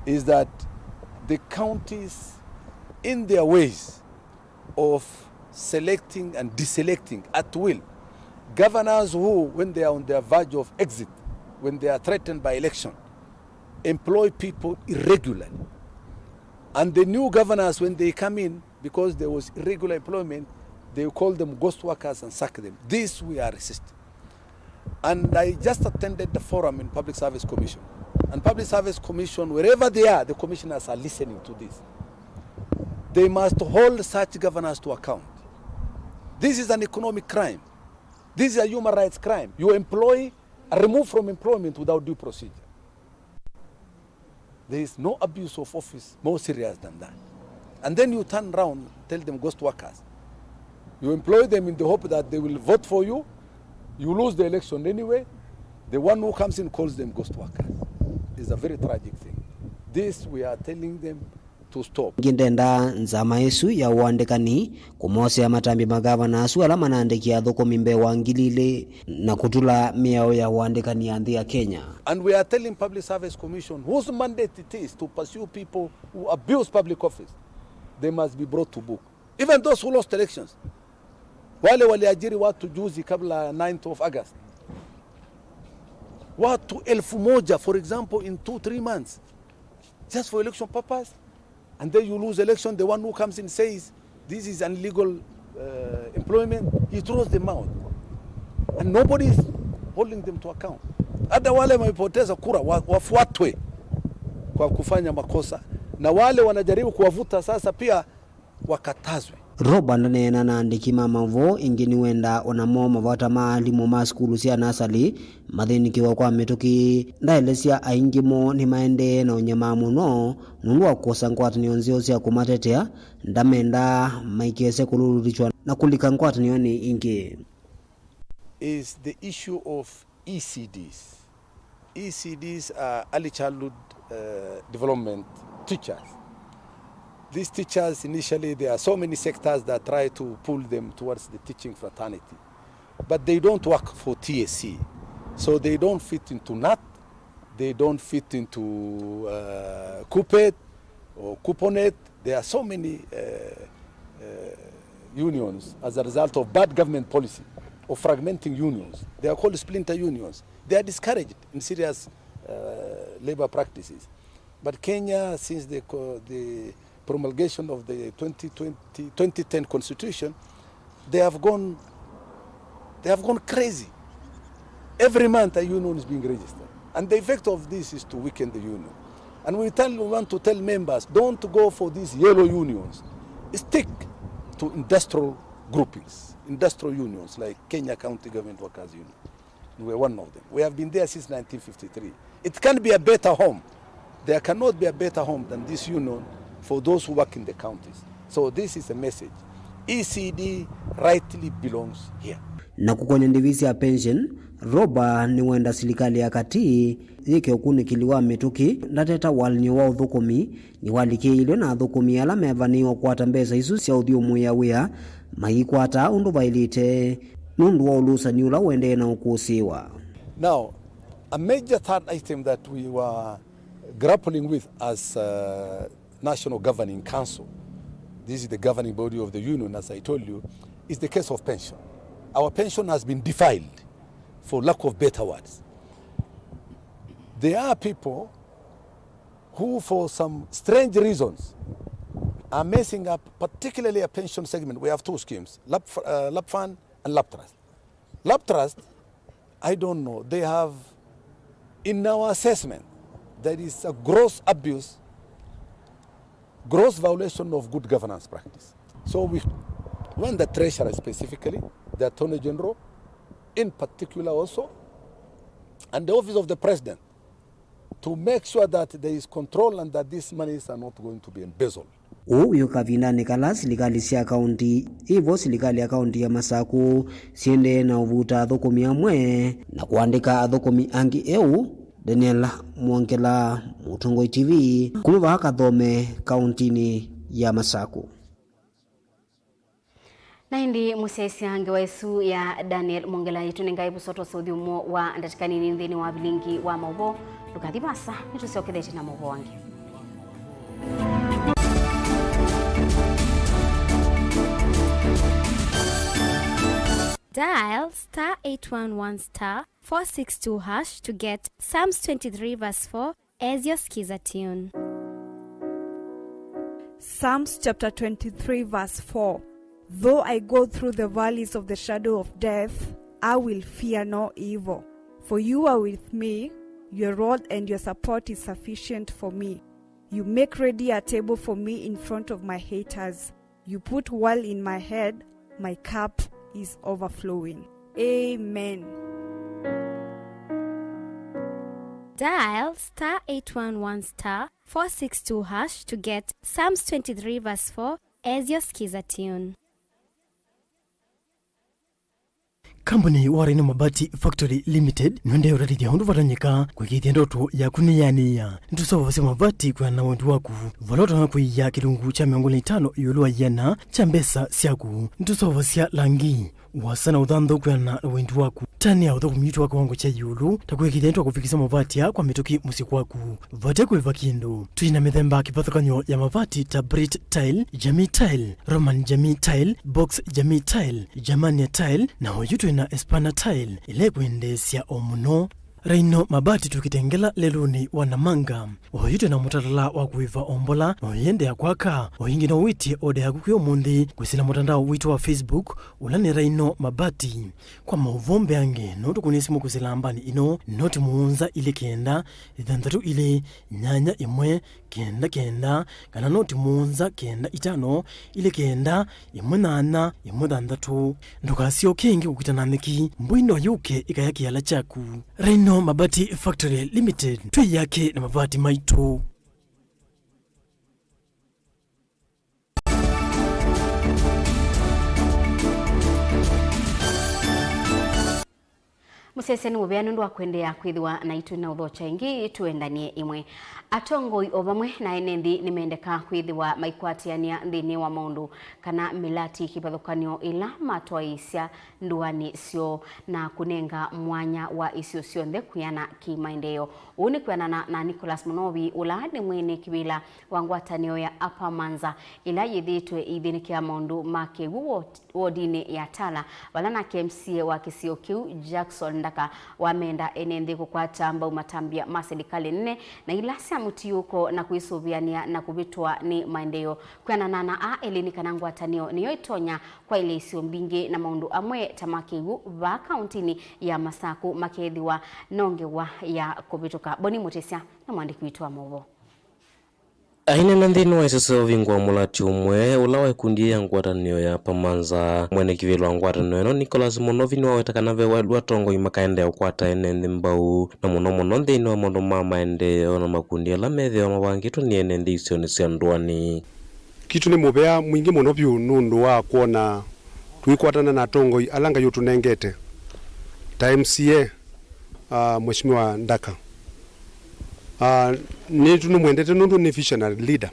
is that the counties in their ways of selecting and deselecting at will governors who, when they are on their verge of exit, when they are threatened by election, employ people irregularly. And the new governors, when they come in, because there was irregular employment, they call them ghost workers and sack them. This we are resisting. And I just attended the forum in Public Service Commission. And Public Service Commission, wherever they are, the commissioners are listening to this. They must hold such governors to account. This is an economic crime. This is a human rights crime. You employ, are removed from employment without due procedure. There is no abuse of office more serious than that. And then you turn around, tell them ghost workers. You employ them in the hope that they will vote for you. You lose the election anyway. The one who comes in calls them ghost workers. It's a very tragic thing. This we are telling them to stop. Ĩngĩ ndenda nzama ĩsu ya ũandĩkani kũmosea matambya magavana asu ala manaandĩkie athũkũmi mbee wa ngili ilĩ na kũtula mĩao ya ũandĩkani ya nthĩ ya Kenya. And we are telling Public Service Commission whose mandate it is to pursue people who abuse public office. They must be brought to book. Even those who lost elections. Wale waliajiri watu juzi kabla ninth of August. Watu elfu moja, for example, in two, three months. Just for election purpose. And then you lose election, the one who comes in says, "This is an illegal, uh, employment." He throws them out. And nobody is holding them to account. Hata wale wamepoteza kura, wa-, wafuatwe kwa kufanya makosa. Na wale wanajaribu kuwavuta sasa pia wakatazwe. Roba ndaneena na andĩki ma maũvoo ĩngĩ nĩwenda onamo mavata ma alimũ ma sukulu sya nasali mathĩnĩkĩwa kwa mĩtũkĩ. Ndaelesya aingĩ moo nĩmaendee na ũnyamaa mũno nũndũ wa kũkosa ngwatanĩo nzeo sya kũmatetea. Ndamenda maikese kũluluthĩtw'a na kũlika ngwatanĩonĩ ingĩ. Is the issue of E C Ds. E C Ds are early childhood, uh, development teachers. These teachers, initially, there are so many sectors that try to pull them towards the teaching fraternity. But they don't work for T S C. So they don't fit into nat, they don't fit into, uh, KUPPET or KUPPONET. There are so many, uh, uh, unions as a result of bad government policy of fragmenting unions. They are called splinter unions. They are discouraged in serious, uh, labor practices. But Kenya, since the co-, the promulgation of the twenty twenty, twenty ten constitution, they have gone, they have gone crazy. Every month a union is being registered. And the effect of this is to weaken the union. And we tell, we want to tell members, don't go for these yellow unions. Stick to industrial groupings, industrial unions like Kenya County Government Workers Union. We were one of them. We have been there since nineteen fifty-three. It can't be a better home. There cannot be a better home than this union for those who work in the counties. So this is a message. E C D rightly belongs here. Na kũkonya ndĩvi sya pension, Roba nĩwenda silikalĩ ya katĩ yĩke ũkunĩkĩli wa mĩtũkĩ ndateta walany'o wa ũthũkũmi nĩwalikĩĩilwe na athũkũmi ala mevanĩĩwe kũkwata mbesa isu sya ũthyũmũĩa wĩa mayikwataa ũndũ vaĩlĩte nũndũ wa ũlũsani ũla ũendee na ũkũsĩĩwa. Now, a major third item that we were grappling with as, uh, National Governing Council, this is the governing body of the union, as I told you, is the case of pension. Our pension has been defiled, for lack of better words. There are people who, for some strange reasons, are messing up, particularly a pension segment. We have two schemes, LAP, uh, LAP fund and LAP trust. LAP trust, I don't know. They have, in our assessment, there is a gross abuse, gross violation of good governance practice. So we want the Treasurer specifically, the Attorney General in particular also, and the Office of the President to make sure that there is control and that these monies are not going to be embezzled. Ũu wĩ o kavindanĩ kala silikalĩ sya kaũnti, ĩvo silikalĩ ya kaũnti ya Masakũ, syĩendee na ũvuta athũkũmi amwe na kũandĩka athũkũmi angĩ eũ. Daniel Mwongela, Mũtongoi T V, kuma vaa Kathome, kaũntinĩ ya Masakũ. Na ĩndĩ mũsyaĩĩsya ngewa ĩsu ya Daniel Mwongela yĩtũnengae ĩvuso twosa ũthyũmũo wa ndatĩka nini nthĩnĩ wa vilingi wa maũvoo. Ndũkathi vaasa, nĩtũsyokethete na maũvoo angĩ. Dial star eight one one star four six two hash to get Psalms twenty-three verse four as your skiza tune. Psalms chapter twenty-three, verse four. Though I go through the valleys of the shadow of death, I will fear no evil. For you are with me, your rod and your support is sufficient for me. You make ready a table for me in front of my haters. You put oil in my head, my cup is overflowing. Amen. Dial star eight one one star four six two hash to get Psalms twenty-three verse four as your skiza tune. Kambuni wa Rhino Mabati Factory Limited nĩũendee ũtatĩthya ũndũ vatonyeka kũĩkĩĩthya ndoto yaku nĩyaanĩĩa. Nĩtũseũvasya mavati kwĩana na wendi waku, vala ũtonya kũia kĩlungu kya mĩongo ĩlĩ na itano ĩũlũ wa ĩana kya mbesa syaku. Nĩtũseũvasya langi, Wasa na ũthanthũ kwĩana na wendi waku. Tanĩa ũthũkũmi witũ wa kĩwango kya ĩũlũ, ta kũĩkĩĩthya nĩtwakũvikĩsya mavati aa kwa mĩtũkĩ mũsyĩ kwaku. Vate kũĩva kĩndũ. Twĩ na mĩthemba ya kĩvathũkany'o ya mavati ta Brit Tile, Jamii Tile, Roman Jamii Tile, Box Jamii Tile, Germania Tile, na oyu twĩ na Espana Tile, ĩla ĩkwendeesya o mũno. Rhino Mabati twĩ Kitengela lelũnĩ wa Namanga. Oyu twĩ na mũtalatala wa kũĩva o mbola, na ũyĩendeea kwaka. O ĩngĩ no wĩtye oda yaku kwĩ ũmũnthĩ kwĩsĩla mũtandao witũ wa Facebook, ũla nĩ Rhino Mabati. Kwa maũvoo mbeange, no tũkũnĩe simũ kwĩsĩla nambani ĩno, noti mũonza ilĩ kenda, ĩthanthatũ ilĩ, nyanya ĩmwe, kenda kenda, kana noti mũonza kenda itano, ilĩ kenda, ĩmwe nyanya, ĩmwe thanthatũ. Ndũkasyoke ĩngĩ kũkita na nyeki, mbũi no yũke ĩkaya kĩala kyaku. Rhino Mabati Factory Limited, twĩ yake na mavati maitũ. Mũsyaĩĩsya nĩ mũvea nũndũ wa kũendeea kwĩthĩwa naitũ na ũthokya ĩngĩ, tũendanie ĩmwe. Atongoi o vamwe na ene nthĩ nĩmendeka kwĩthĩwa maikwatĩanĩa nthĩnĩ wa maũndũ kana mĩlati kĩvathũkany'o ĩla matwaĩĩsya ndũanĩ syoo na kũnenga mwanya wa isio syonthe kwĩana kĩ-maendeeo. Ũu nĩ kwĩanana na Nicholas Munovi, ũla nĩ mwene kĩvĩla wa ngwatanĩo ya Upper Manza, ĩla yĩthĩĩtwe ĩithĩnĩkĩa maũndũ ma kĩw'ũ wot-, wodinĩ ya Tala, vala nake M C A wa kĩsio kĩu, Jackson Ndaka, wamenda ene nthĩ kũkwata mbau matambya ma silikalĩ nene na ila sya mũtiũko na kwĩsũvĩanĩa na kũvĩtwa nĩ maendeeo. Kwĩanana na aa elĩ, nĩ kana ngwatanĩo nĩyo ĩtonya kwaĩlya isio mbingĩ na maũndũ amwe ta ma kĩw'ũ vaa kaũntĩnĩ ya Masakũ makethĩwa na ngewa ya kũvĩtũka. Boni Mũtĩsya nĩ mwandĩki witũ wa maũvoo. Aineena nthĩnĩ wa ĩsese ya ũvingũa mũlati ũmwe ũla wa ĩkundi ya ngwatanĩo ya Pamanza, mwene kĩvĩla wa ngwatanĩo ĩno, Nicholas Munovi, nĩwaweta kana ve waĩlu atongoi makaendeea kũkwata ene nthĩ mbau, na mũno mũno nthĩnĩ wa maũndũ ma maendeeo na makundi ala methĩawa mavangĩtwe nĩ ene nthĩ isionĩ sya ndũanĩ. Kitũ nĩ mũvea mwingĩ mũno vyũ nũndũ wa kwona tũikwatana na atongoi ala Ngai ũtũnengete, ta M C A, ah, Mheshimiwa Ndaka. Ah, nĩ tũnĩmwendete nũndũ nĩ visionary leader.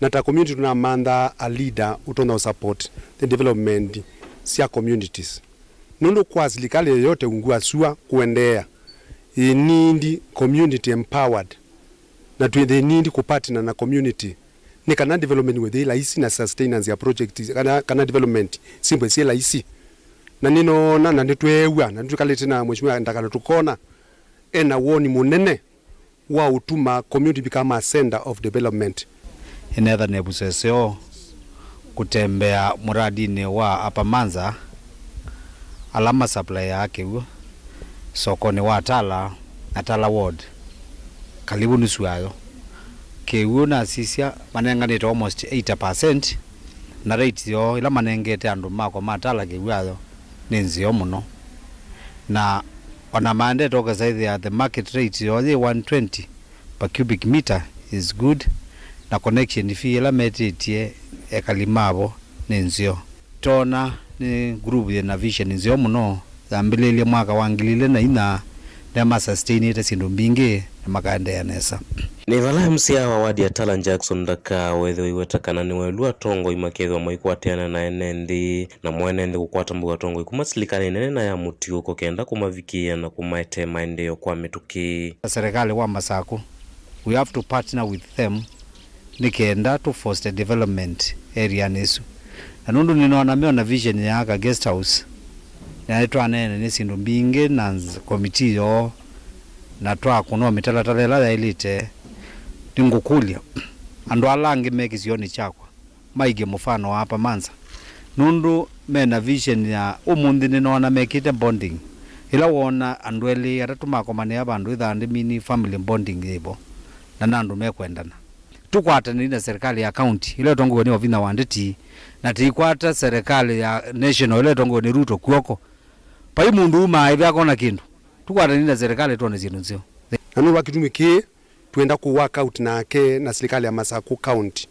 Na ta community tũnamanthaa a leader ũtonya ũ support the development sya communities. Nũndũ kwa silikalĩ yoyote ungu wa sua kũendeea, ĩ need community empowered, na twĩ, they need kũpartner na community nĩ kana development wĩthĩe laisi na sustenance ya project kana, kana development syĩmbwe syĩ laisi. Na nĩnoona na nĩtweew'a na nĩtwĩkalĩte na Mheshimiwa Ndaka na tũkona ena woni mũnene wa ũtuma community become a center of development. Nĩneethana ĩvuso ĩseo kũtembea mũradinĩ wa Upper Manza, ala masapulaĩaa kĩw'ũ sokonĩ wa Tala na Tala Ward, kalivu nusu yayo. Kĩw'ũ nasisya manenganĩte almost eighty percent, na rate yoo ĩla manengete andũ makwa ma Tala kĩw'ũ yayo nĩ nzeo mũno. Na ona maendete ũkesa ĩthĩa the market rate yoo yĩ one twenty per cubic meter is good, na connection fee ĩla metĩtye ekali mavo nĩ nzeo. Tona nĩ group yĩ na vision nzeo mũno, yambĩlĩĩlye mwaka wa ngili ilĩ na inya, na masustainĩte syĩndũ mbingĩ na makaendeea nesa. Nĩ vala M C A wa ward ya Tala Jackson Ndaka wethĩwa iweta kana nĩ waĩlu atongoi makethĩwa maikwatĩana na ene nthĩ, na mwene nthĩ kũkwata mbau atongoi kuma silikalĩ nene na ya mũtiũko kenda kũmavikĩĩa na kũmaetee maendeeo kwa mĩtũkĩ. Serikali wa Masakũ, we have to partner with them nĩ kenda tũ foster development area-nĩ ĩsu. Na nũndũ nĩnoona meona vision ya aka guest house, na nĩtwaneene nĩ syĩndũ mbingĩ na nz-, committee yoo, na twakũnwa mĩtalatala ĩla yaĩlĩte, nĩngũkũlya andũ ala angĩ me kĩsionĩ kyakwa maige mũfano wa Upper Manza, nũndũ me na vision ya ũmũnthĩ nĩnoona mekĩte bonding. Ĩla woona andũ elĩ atatũ makomanĩa vandũ ĩthaa ndĩmini family bonding yĩvo, na nĩ andũ mekwendana. Tũkwatanĩi na serikali ya county ĩla ĩtongoew'e nĩ Wavinya wa Ndeti, na tĩikwata serikali ya national ĩla ĩtongoew'e nĩ Ruto kw'oko. Vai mũndũ umaa ĩve akona kĩndũ. Tũkwatanĩi na serikali twone syĩndũ nzeo. Na nũndũ wa kĩtumi kĩĩ, twenda kũ work out nake na silikalĩ ya Masakũ County.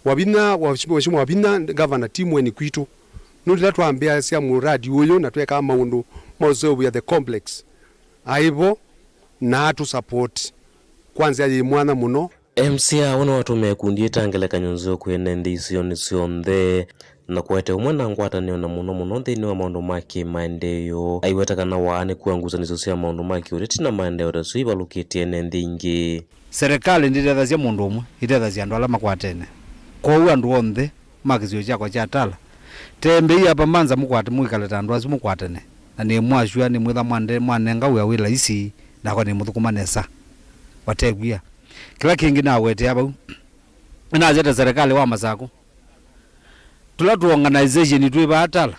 Wavinya, Mheshimiwa Wavinya, Governor ti mweni kwitũ. Nũndũ ĩla twambĩĩasya mũradi ũyũ na twekaa maũndũ ma ũseũvya the complex, aĩ vo na atũ support kwa nzĩa yĩ mwanya mũno. M C A ũũ nĩwatũmĩa ĩkundi ĩta ngelekany'o nzeo kwĩ ene nthĩ isionĩ syonthe. na kũete ũmwe na ngwatanĩo, na mũno mũno nthĩnĩ wa maũndũ ma kĩmaendeeo. Aiweta kana waa nĩ kua ngusanĩsyo sya maũndũ ma kĩũteti na maendeeo ta syo ivalũkĩtye ene nthĩ ingĩ. Serikali ndĩtethasya mũndũ ũmwe, ĩtethasya andũ ala makwatene. Kwoou andũ onthe ma kĩsio kyakwa kya Tala, tembei hapa Manza, mũkwate, mwĩkale ta andũ asu mũkwatene, na nĩmwasua nĩmwĩtha mwande-, mwanenga wĩa wĩ laisi, nakwa nĩmũthũkũma nesa. Watekwia. Kĩla kĩngĩ nawetea vau, nĩnasya ta serikali wa Masakũ, tũla tũ organization twĩ vaa Tala,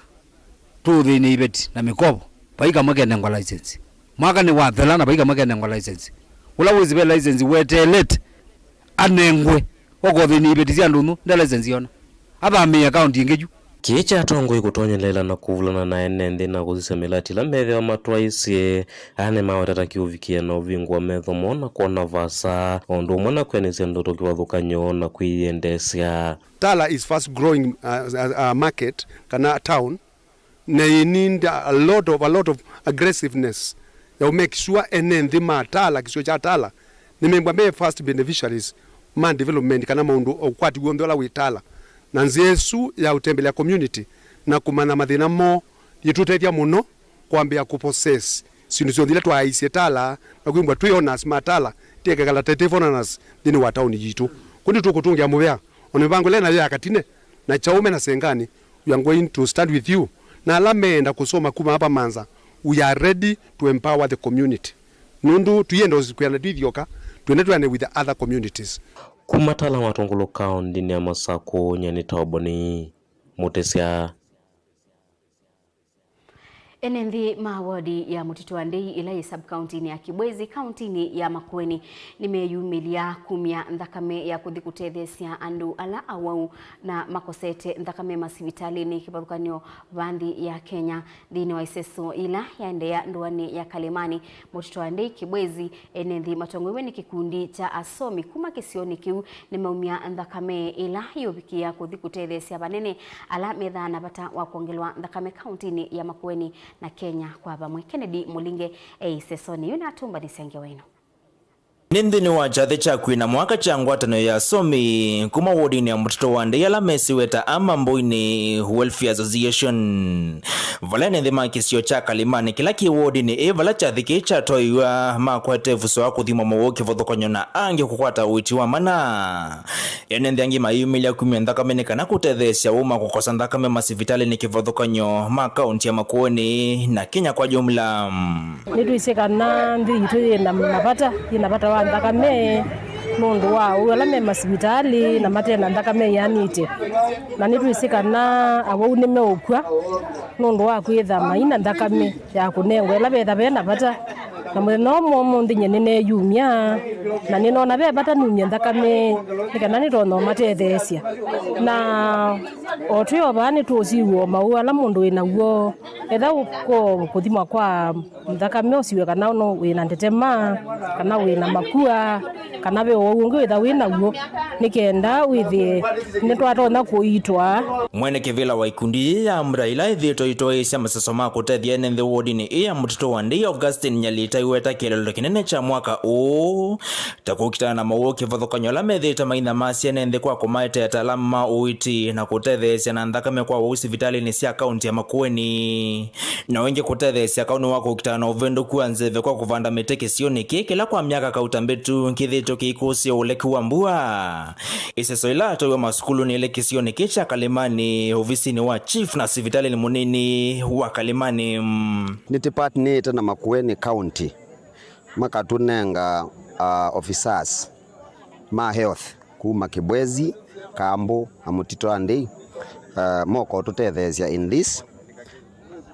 tũũthĩnĩe iveti na mĩkovo, vai kamwe kenengwa license. Mwaka nĩwathela na vai kamwe kenengwa license. Ũla wĩsĩ ve license weteelete anengwe, okothĩnĩe iveti sya ndũnyũ, nde license yona. Athamĩĩe kaũnti ĩngĩ yu. Kĩĩ kya atongoi kũtonyelela na kũvulana na ene nthĩ na kũsisya mĩlati ĩla methĩawa matwaĩsye. Aya nĩmaweta ta kĩũvikĩe na ũvingũa metho moo na kwona vaasa, o ũndũ ũmwe na kwĩanĩsya ndoto kĩvathũkany'o na kwĩyendeesya. Tala is fast growing, uh, uh, uh, market kana town, na you need a lot of, a lot of aggressiveness ya make sure ene nthĩ ma Tala, kĩsio kya Tala, nĩmembwa me first beneficiaries ma development kana maũndũ, ũkwati w'onthe ũla wĩ Tala. Na nzĩa ĩsu ya ũtembelea community na kũmanya mathĩna moo yĩtũtethya mũno kwambĩĩa kũ possess syĩndũ syonthe ila twaaisye Tala, na kwĩmbwa twĩ owners ma Tala, tĩekekala ta tĩ foreigners nthĩnĩ wa taoni yitũ. Kũu nĩtũkũtũngĩa mũvea, o na mĩvango ĩla nayo ya Katine, na Chaume na Sengani, we are going to stand with you. Na ala meenda kũsoma kuma hapa Manza, we are ready to empower the community. Nũndũ tũienda kwĩana twĩ ithyoka, twenda twĩane with the other communities. Kuma Tala wa Tungulu, kaũntĩnĩ ya Masakũ, nyie nĩ Toboni Mũtĩsya. Ene nthĩ ma wodi ya Mũtitũ wa Ndei, ĩla yĩ sub-kaũntĩnĩ ya Kibwezi, kaũntĩnĩ ya Makueni, nĩmeyumĩlya kumya nthakame ya kũthi kũtetheesya andũ ala awau na makosete nthakame masivitalĩnĩ kĩvathũkany'o va nthĩ ya Kenya. Nthĩnĩ wa ĩseso yĩla yaendeea ndũanĩ ya Kalimani, Mũtitũ wa Ndei, Kibwezi, ene nthĩ matongoew'e nĩ kĩkundi kya asomi kuma kĩsionĩ kĩu nĩmaumya nthakame ĩla yĩũvikĩĩa kũthi kũtetheesya vanene ala methaa na vata wa kwongelwa nthakame kaũntĩnĩ ya Makueni na Kenya kwa vamwe. Kennedy Mũlinge e ĩsesonĩ yĩu na atũmbanĩsya ngewa ĩno. Nĩ nthĩnĩ wa kyathĩ kya kwina mwaka kya ngwatanĩo ya asomi kuma wodinĩ ya Mũtitũ wa Ndei ala mesiwe ta Amambũinĩ Welfare Association, vala ene nthĩ ma kĩsio kya Kalimani kĩla kĩ wodinĩ ĩĩ vala kyathĩ kĩĩ kyatwaiwa, makwete ĩvuso wa kũthimwa mawau kĩvathũkany'o na angĩ kũkwata ũiiti wa mana. Ene nthĩ angĩ mayumĩlya kumya nthakame nĩ kana kũtetheesya ũma kũkosa nthakame masivitalĩnĩ kĩvathũkany'o ma kaũntĩ ya Makueni na Kenya kwa jumla. Nĩtwĩsĩ kana nthĩ yitũ yĩ na mavata, yĩ na vata wa nthakame nũndũ wa ũu ala me masivitalĩ na mate na nthakame ĩanĩte. Na nĩtwĩsĩ kana awau nĩmeũkw'a nũndũ wa kwĩtha mai na nthakame ya kũnengwa ĩla vetha ve na vata. Na mũthenya ũmwe ũmũnthĩ nyie nĩneeyumya, na nĩnoona ve vata numye nthakame nĩ kana nĩtonya ũmatetheesya. Na o twĩ o vaa nĩtũũsiw'a o maũũ ala mũndũ wĩ naw'o, etha kũ-, kũthimwa kwa nthakame ũsiw'e kana no wĩ na ndetema, kana wĩ na makua, kana ve ũwau ũngĩ wĩtha wĩ naw'o, nĩ kenda wĩthĩe nĩtwatonya kũiitwa. Mwene kĩvĩla wa ikundi yĩĩ ya Amra ĩla ĩthĩĩtwe ĩtoeesya maseso ma kũtethya ene nthĩ wodinĩ ĩĩ ya Mũtitũ wa Ndei, Augustine Nyalita, aiweta kĩeleelo kĩnene kya mwaka ũũ ta kũkitana na mawau kĩvathũkany'o ala methĩĩtwe mainamasya ene nthĩ kwa kũmaetea ataalamu ma ũiiti na kũtetheesya na nthakame kwa wau sivitalĩnĩ sya kaũntĩ ya Makueni. Na ĩngĩ kũtetheesya kaũ nĩ wa kũkitana na ũvĩndũku wa nzeve kwa kũvanda mĩtĩ kĩsionĩ kĩĩ kĩla kwa myaka kauta mbĩtu kĩthĩĩtwe kĩikũsĩe ũleki wa mbua. Ĩseso ĩla yatwaiwe masukulunĩ ĩlĩ kĩsionĩ kĩĩ kya Kalimani, ovisinĩ wa chief na sivitalĩnĩ mũnini wa Kalimani. Nĩtũpartnerĩte na Makueni County makatũnenga, uh, officers ma health kuma Kibwezi, Kambu na Mũtitũ wa Ndei, uh, moko tũtetheesya in this.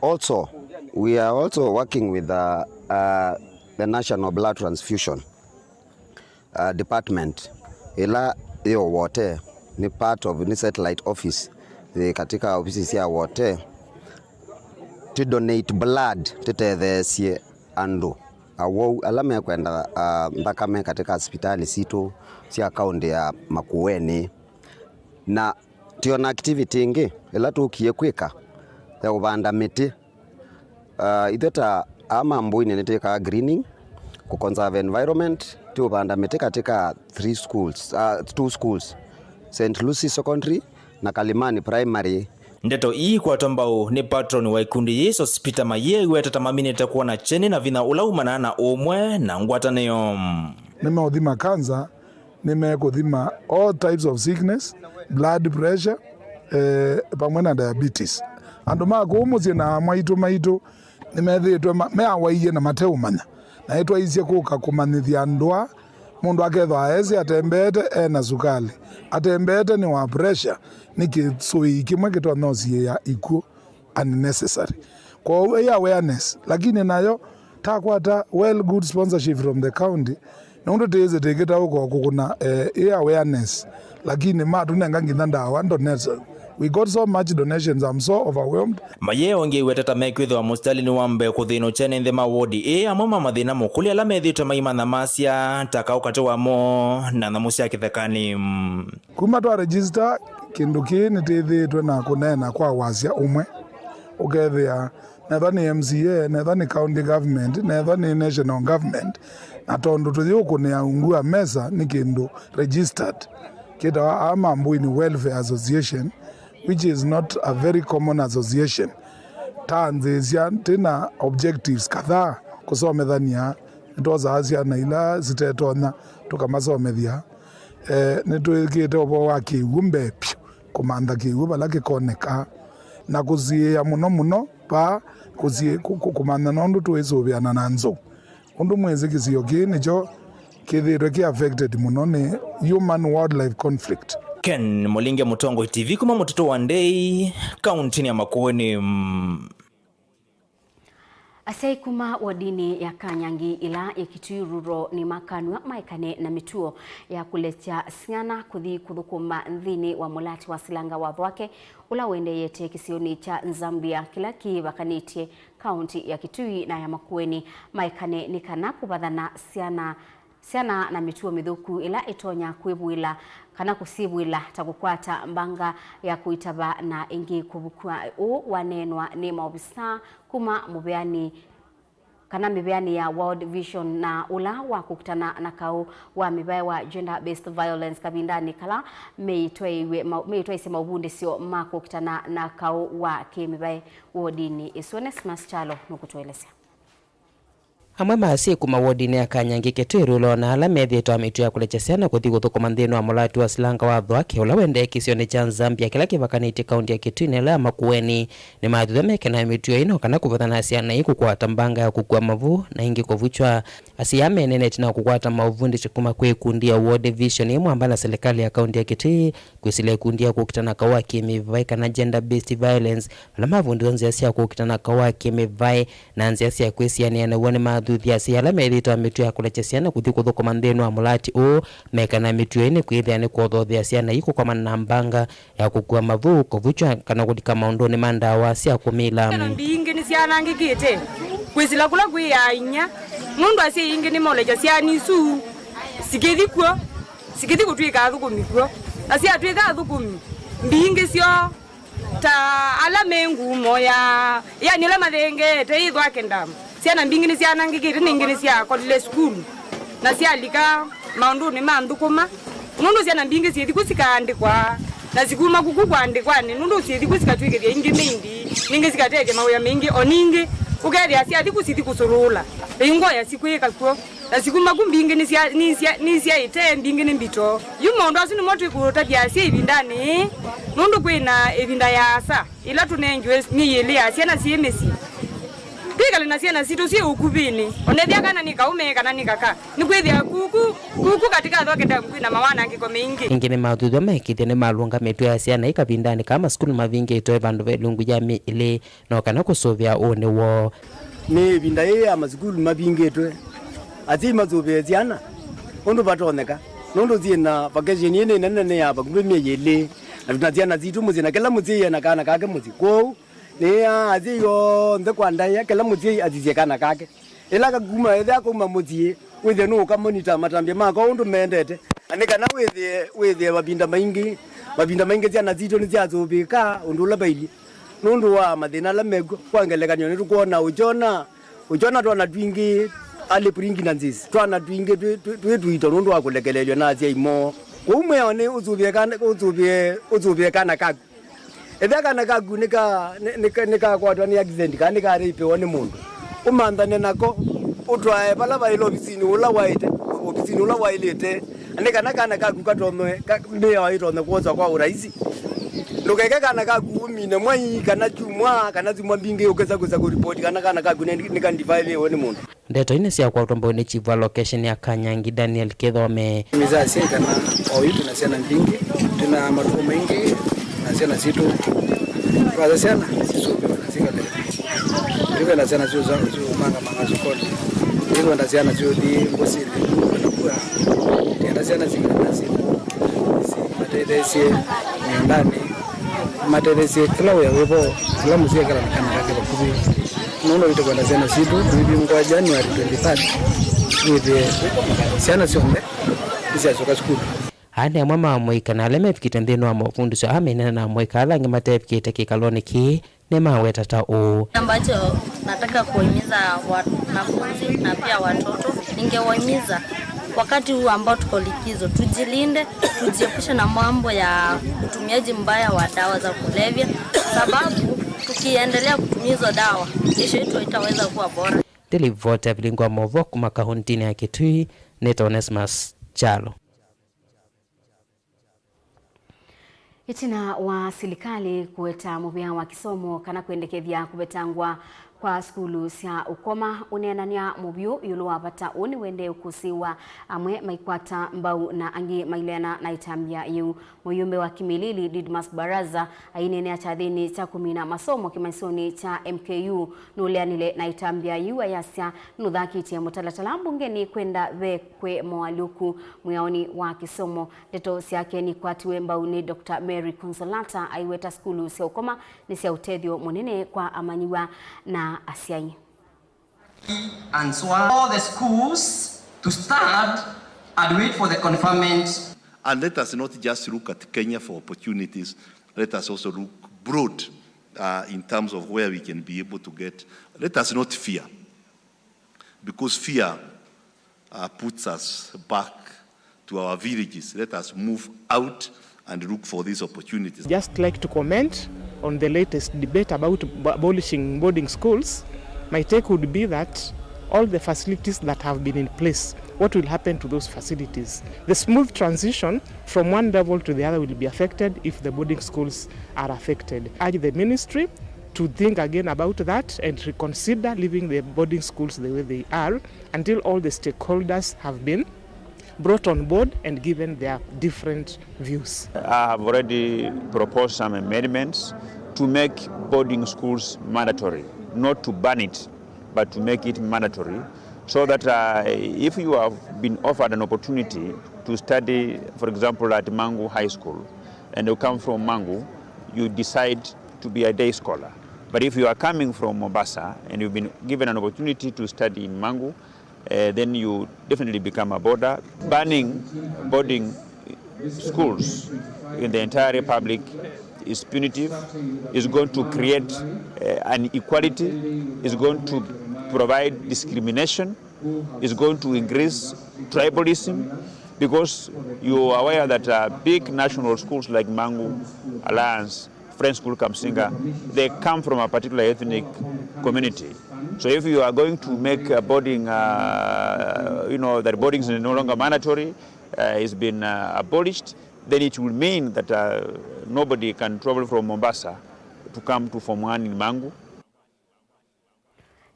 Also, we are also working with, uh, uh, the National Blood Transfusion, uh, Department, ĩla yĩ o Wote, nĩ part of, nĩ satellite office yĩ katika ofisi sya Wote. Tũ donate blood, tũtetheesye andũ awau ala mekwenda, ah, nthakame katika sipitali sitũ sya kaũntĩ ya Makueni. Na twĩ o na activity ĩngĩ ĩla tũkie kwĩka ya kũvanda mĩtĩ. Ah, ithyĩ ta Amambũinĩ nĩtwĩkaa greening, kũ conserve environment, tũũvanda mĩtĩ katika three schools, ah, two schools, Saint Lucy Secondary na Kalimani Primary, Ndeto ii ikwatwa mbau nĩ patron wa ikundi yĩĩ, Sospeter Mayie, aiweta ta maminĩte kwona kyeni na vinya ũla umanaa na ũmwe na ngwatanĩo. Nĩmeũthima cancer, nĩmekũthima all types of sickness, blood pressure, eh, pamwe na diabetes. Andũ ma kũu mũsyĩ na amwaitũ maitũ nĩmethĩĩtwe ma- meawaie na mateũmanya, na ĩtwaisye kũka kũmanyĩthya andũ aa mũndũ akethwa aesĩ atembeete ena sukalĩ, atembeete nĩ wa pressure, nĩ kĩsũĩi kĩmwe kĩtonya ũsiĩĩa ikw'ũ unnecessary. Kwoou ĩ awareness, lakini nayo takwata well good sponsorship from the county, nũndũ tĩĩsĩ tĩkĩtaũka kũkũna, eh, ĩ awareness, lakini matũnenga nginya ndawa, donate. We got so much donations, I'm so overwhelmed. Mayie ongeiweta ta mekwĩthĩwa mũsitalĩnĩ wa mbee kũthĩnũkya ene nthĩ ma wodi ĩĩ amwe ma mathĩna mũkũlĩ ala methĩĩtwe maimantha masya ta kaũ katĩ wamo na nyamũ sya kĩthekanĩ. Kuma twa register kĩndũ kĩĩ, nĩtĩthĩĩtwe na kũneena kwa wasya ũmwe, ũkethĩa nethwa nĩ M C A, nethwa nĩ county government, nethwa nĩ national government, na tondũ tũyĩũkũnĩa ungu wa mesa nĩ kĩndũ registered, kĩtawa aa Mambũinĩ Welfare Association, which is not a very common association. Tanzĩĩsya twĩ na objectives kadhaa kũsomethany'a, nĩtwosaa syana ila sitetonya tũkamasomethya. Eh, nĩtwĩkĩte ũvoo wa kĩw'ũ mbee vyũ, kũmantha kĩw'ũ vala kĩkoneka, na kũsiĩĩa mũno mũno vaa kũsiĩ- kũ- kũ- kũmantha nũndũ tũisũvĩana na nzou. Ũndũ mwĩsĩ kĩsio kĩĩ nĩkyo kĩthĩĩtwe kĩ affected mũno nĩ human wildlife conflict. Ken Mũlinge, Mũtongoi T V, kuma mũtitũ wa Ndei, kauntinĩ ya Makueni. Asyai kuma wodinĩ ya Kanyangi ĩla yĩ Kitui Rural nĩmakanw'a maekane na mĩtuo ya kũlekya syana kũthi kũthũkũma nthĩnĩ wa mũlatĩ wa silanga wa Thwake ũla ũendeeyete kĩsionĩ kya Zambia kĩla kĩvakanĩtye kaunti ya Kitui na ya Makueni. Maekane nĩ kana kũvathana syana syana na mĩtuo mĩthũku ĩla ĩtonya kwĩvũĩla kana kũsyĩvũĩla, ta kũkwata mbanga ya kũitava na ĩngĩ kũvukw'a. Ũũ waneenwa nĩ maovisaa kuma mũveani kana mĩveani ya World Vision na ũla wa kũkitana na kaũ wa mĩvae wa gender based violence kavindanĩ kala meĩtwaĩwe ma- meĩtwaĩsye maũvundĩsyo ma kũkitana na kaũ wa kĩ-mĩvae wodinĩ ĩsu. Onesmus Kyalo nũkũtũelesya. Amwe ma asyai kuma wodinĩ ya Kanyangi Kitui Rural na ala methĩĩtwe na mĩtuo ya kũlekya syana kũthi kũthũkũma nthĩnĩ wa mũlatĩ wa silanga wa Thwake ũla ũendee kĩsionĩ kya Zambia kĩla kĩvakanĩtye kaunti ya Kitui na ĩla ya Makueni nĩmathuthya meke na mĩtuo ĩno kana kũvathana syana ii kũkwata mbanga ya kũkua mavu na ĩngĩ kũvukywa. Asyai aa meneenete na kũkwata maũvundĩsyo kuma kwĩ ikundi ya World Vision ĩ mwamba na silikalĩ ya kaunti ya Kitui kwĩsĩla ikundi ya kũkitana kaũ wa kĩ-mĩvae kana gender based violence, vala mavundĩtwe nzĩa sya kũkitana kaũ wa kĩ-mĩvae na nzĩa sya kwĩsianĩa naw'o. Nĩmathuthya asyai ala methĩĩtwe na mĩtuo ya kũlekya syana kũthi kũthũkũma nthĩnĩ wa mũlatĩ ũũ mekana mĩtuo ĩĩ nĩ kwĩthĩa nĩ kwothothea syana ii kũkomana na mbanga ya kũkua mavu, kũvukywa, kana kũlika maũndũnĩ ma ndawa sya kũmila. Syana mbingĩ nĩsyanangĩkĩte kwĩsĩla kũla kwĩ ainyia, nũndũ asyai aingĩ nĩmaũlekya syana isu sikĩthi kw'o, sikĩthi kũtw'ĩka athũkũmi kw'o, na syatw'ĩka athũkũmi mbingĩ syoo ta ala me ngumo ya, yani, ala mathengeete ĩthwa kĩndama. Syana mbingĩ nĩsyanangĩkĩte, na ingĩ nĩsyakolile sukulu na syalika maũndũnĩ ma nthũkũma, nũndũ syana mbingĩ syĩthi ku sikaandĩkwa, na sikuma kuku kũandĩkwanĩ, nũndũ syĩthi ku sikatw'ĩkĩthya ingĩ maindi, ningĩ sikatethya mawĩa maingĩ. O ningĩ ũkethĩa syathi ku sithi kũsũlũla, ĩngoo ya sikwĩka kw'o. Na sikuma ku mbingĩ nĩsya- nĩsya- nĩsyaĩte, mbingĩ nĩ mbito. Yu maũndũ asu nĩmo twĩkũtavya asyai ĩvindanĩ yĩĩ, nũndũ kwĩ na ĩvinda yaasa ĩla tũnengiwe myei ĩlĩ ya syana syĩ mĩsyĩ. Twĩkale na syana sitũ syĩ ũkuvĩnĩ, onethĩa kana nĩ kaũme kana nĩ kaka. Nĩkwĩthĩa kuku, kuku katika Thwake Dam kwĩ na mawanangĩko maingĩ. Ĩngĩ nĩmathuthw'a maĩkĩĩthya nĩmalũnga mĩtwe ya syana ii kavindanĩ kaa masukulu mavingĩtwe vandũ ve ilungu ya myei ĩlĩ no kana kũsũvĩa ũnĩ woo. Nĩ ĩvinda yĩĩ ya masukulu mavingĩtwe, asyai masũvĩe syana ũndũ vatonyeka, nũndũ syĩ na vacation ĩĩ nĩ nene, nĩ ya vakuvĩ myei ĩlĩ, na twĩ na syana sitũ mũsyĩ, na kĩla mũsyai ena kana kake mũsyĩ. Kwoou nĩĩaa asyai onthe kwa ndaĩa kĩla mũsyai asisye kana kake. Ĩla kakuma, ethĩa kauma mũsyĩ, wĩthĩe nũũkamonita matambya mako ũndũ mendete. Na nĩ kana wĩthĩe, wĩthĩe mavinda maingĩ, mavinda maingĩ syana sitũ nĩsyasũvĩĩkaa ũndũ ũla vailyĩ nũndũ wa mathĩna ala mekw'o. Kwa ngelekany'o, nĩtũkwona ũkyona, ũkyona twana twingĩ, early pregnancies, twana twingĩ twĩ, twĩ, twĩ tũito nũndũ wa kũlekeleelw'a na asyai moo. Kwoou mwĩao nĩ ũsũvĩe kana, ũsũvĩe, ũsũvĩe kana kaku. Ethĩa kana kaku nĩka-, nĩ-, nĩka-, nĩkakwatwa nĩ accident kana nĩkarĩipĩwa nĩ mũndũ, ũmanthane nako, ũtwae vala vaĩle ovisinĩ ũla waĩte, ovisinĩ ũla waĩlĩte, nĩ kana kana kaku katonye, ka-, mĩao ĩtonye kwoswa kwa ũraisi. Ndũkeke kana kaku ũmine mwai kana kyumwa kana syumwa mbingĩ ũkesa kwĩsa kũripoti kana kana kaku nĩ-, nĩkandivaĩlĩwe nĩ mũndũ. Ndeto ii nĩsyakwatwa mbau nĩ chief wa location ya Kanyangi, Daniel Kĩthome. Mĩsasya kana oyu twĩna syana mbingĩ, twĩna matukũ maingĩ na syana sitũ. Twasya syana sisũmbĩwe na sikale. Ndikwenda syana syũmangamanga sukoni. Ndikwenda syana syũthi ngũsĩnĩ, ndikwenda kua. Ndienda syana sikale nasi, simatetheesye mĩũndanĩ. Matetheesye kĩla wĩa wĩvo, kĩla mũsyĩ ekala na kana kake vakuvĩ. Nũndũ nĩtũkwenda syana sitũ, tũivingũa January twenty-third, wĩthĩe syana syonthe nĩsyasyoka sukulu. Aa nĩ amwe ma amũika na ala mevikĩte nthĩnĩ wa mofundisyo aa maineena na amũika ala angĩ matevikĩte kĩkalonĩ kĩĩ nĩmaweta ta ũũ. Ambacho nataka kuhimiza wanafunzi na pia watoto, ningewahimiza wakati huu ambao tuko likizo, tujilinde, tujiepushe na mambo ya utumiaji mbaya wa dawa za kulevya, sababu tukiendelea kutumia hizo dawa, kesho yetu haitaweza kuwa bora. Ndĩlivoti ya vilingi wa maũvoo kuma kauntinĩ ya Kitui, nĩtawa Onesmus Kyalo. Ĩtina wa silikalĩ kũweta mũvea wa kĩsomo kana kwendekethya kũvetangwa kwa sukulu sya ũkoma, ũneenany'a mũvyũ ĩũlũ wa vata ũũ nĩwendee ũkũsĩĩwa, amwe maikwata mbau na angĩ maileana na ĩtambya yĩu. Mũyũmbe wa Kimilili, Didmus Baraza, aineenea kyathĩnĩ kya kũmina masomo kĩmanyĩsyonĩ kya M K U, nũleanile na ĩtambya yĩu, ayasya nũthakĩtye mũtalatala mbungenĩ kwenda vekwe moalyũku mwĩaonĩ wa kĩsomo. Ndeto syake nikwatiwe mbau nĩ Doctor Mary Consolata, aiweta sukulu sya ũkoma nĩ sya ũtethyo mũnene kwa amanyĩw'a na asyai. And so all the schools to start and wait for the conferment. And let us not just look at Kenya for opportunities. Let us also look broad, uh, in terms of where we can be able to get. Let us not fear. Because fear, uh, puts us back to our villages. Let us move out and look for these opportunities. Just like to comment on the latest debate about ab-, abolishing boarding schools. My take would be that all the facilities that have been in place, what will happen to those facilities? The smooth transition from one level to the other will be affected if the boarding schools are affected. Urge the ministry to think again about that and reconsider leaving the boarding schools the way they are until all the stakeholders have been brought on board and given their different views. I have already proposed some amendments to make boarding schools mandatory, not to ban it, but to make it mandatory, so that, uh, if you have been offered an opportunity to study, for example, at Mangu High School, and you come from Mangu, you decide to be a day scholar. But if you are coming from Mombasa and you've been given an opportunity to study in Mangu, uh, then you definitely become a boarder. Banning boarding schools in the entire republic is punitive, is going to create, uh, inequality, is going to provide discrimination, is going to increase tribalism, because you are aware that, uh, big national schools like Mangu, Alliance, Friends School Kamsinga, they come from a particular ethnic community. So if you are going to make a boarding, uh, you know, that boarding is no longer mandatory, uh, it's been, uh, abolished, then it will mean that, uh, nobody can travel from Mombasa to come to Form one in Mangu.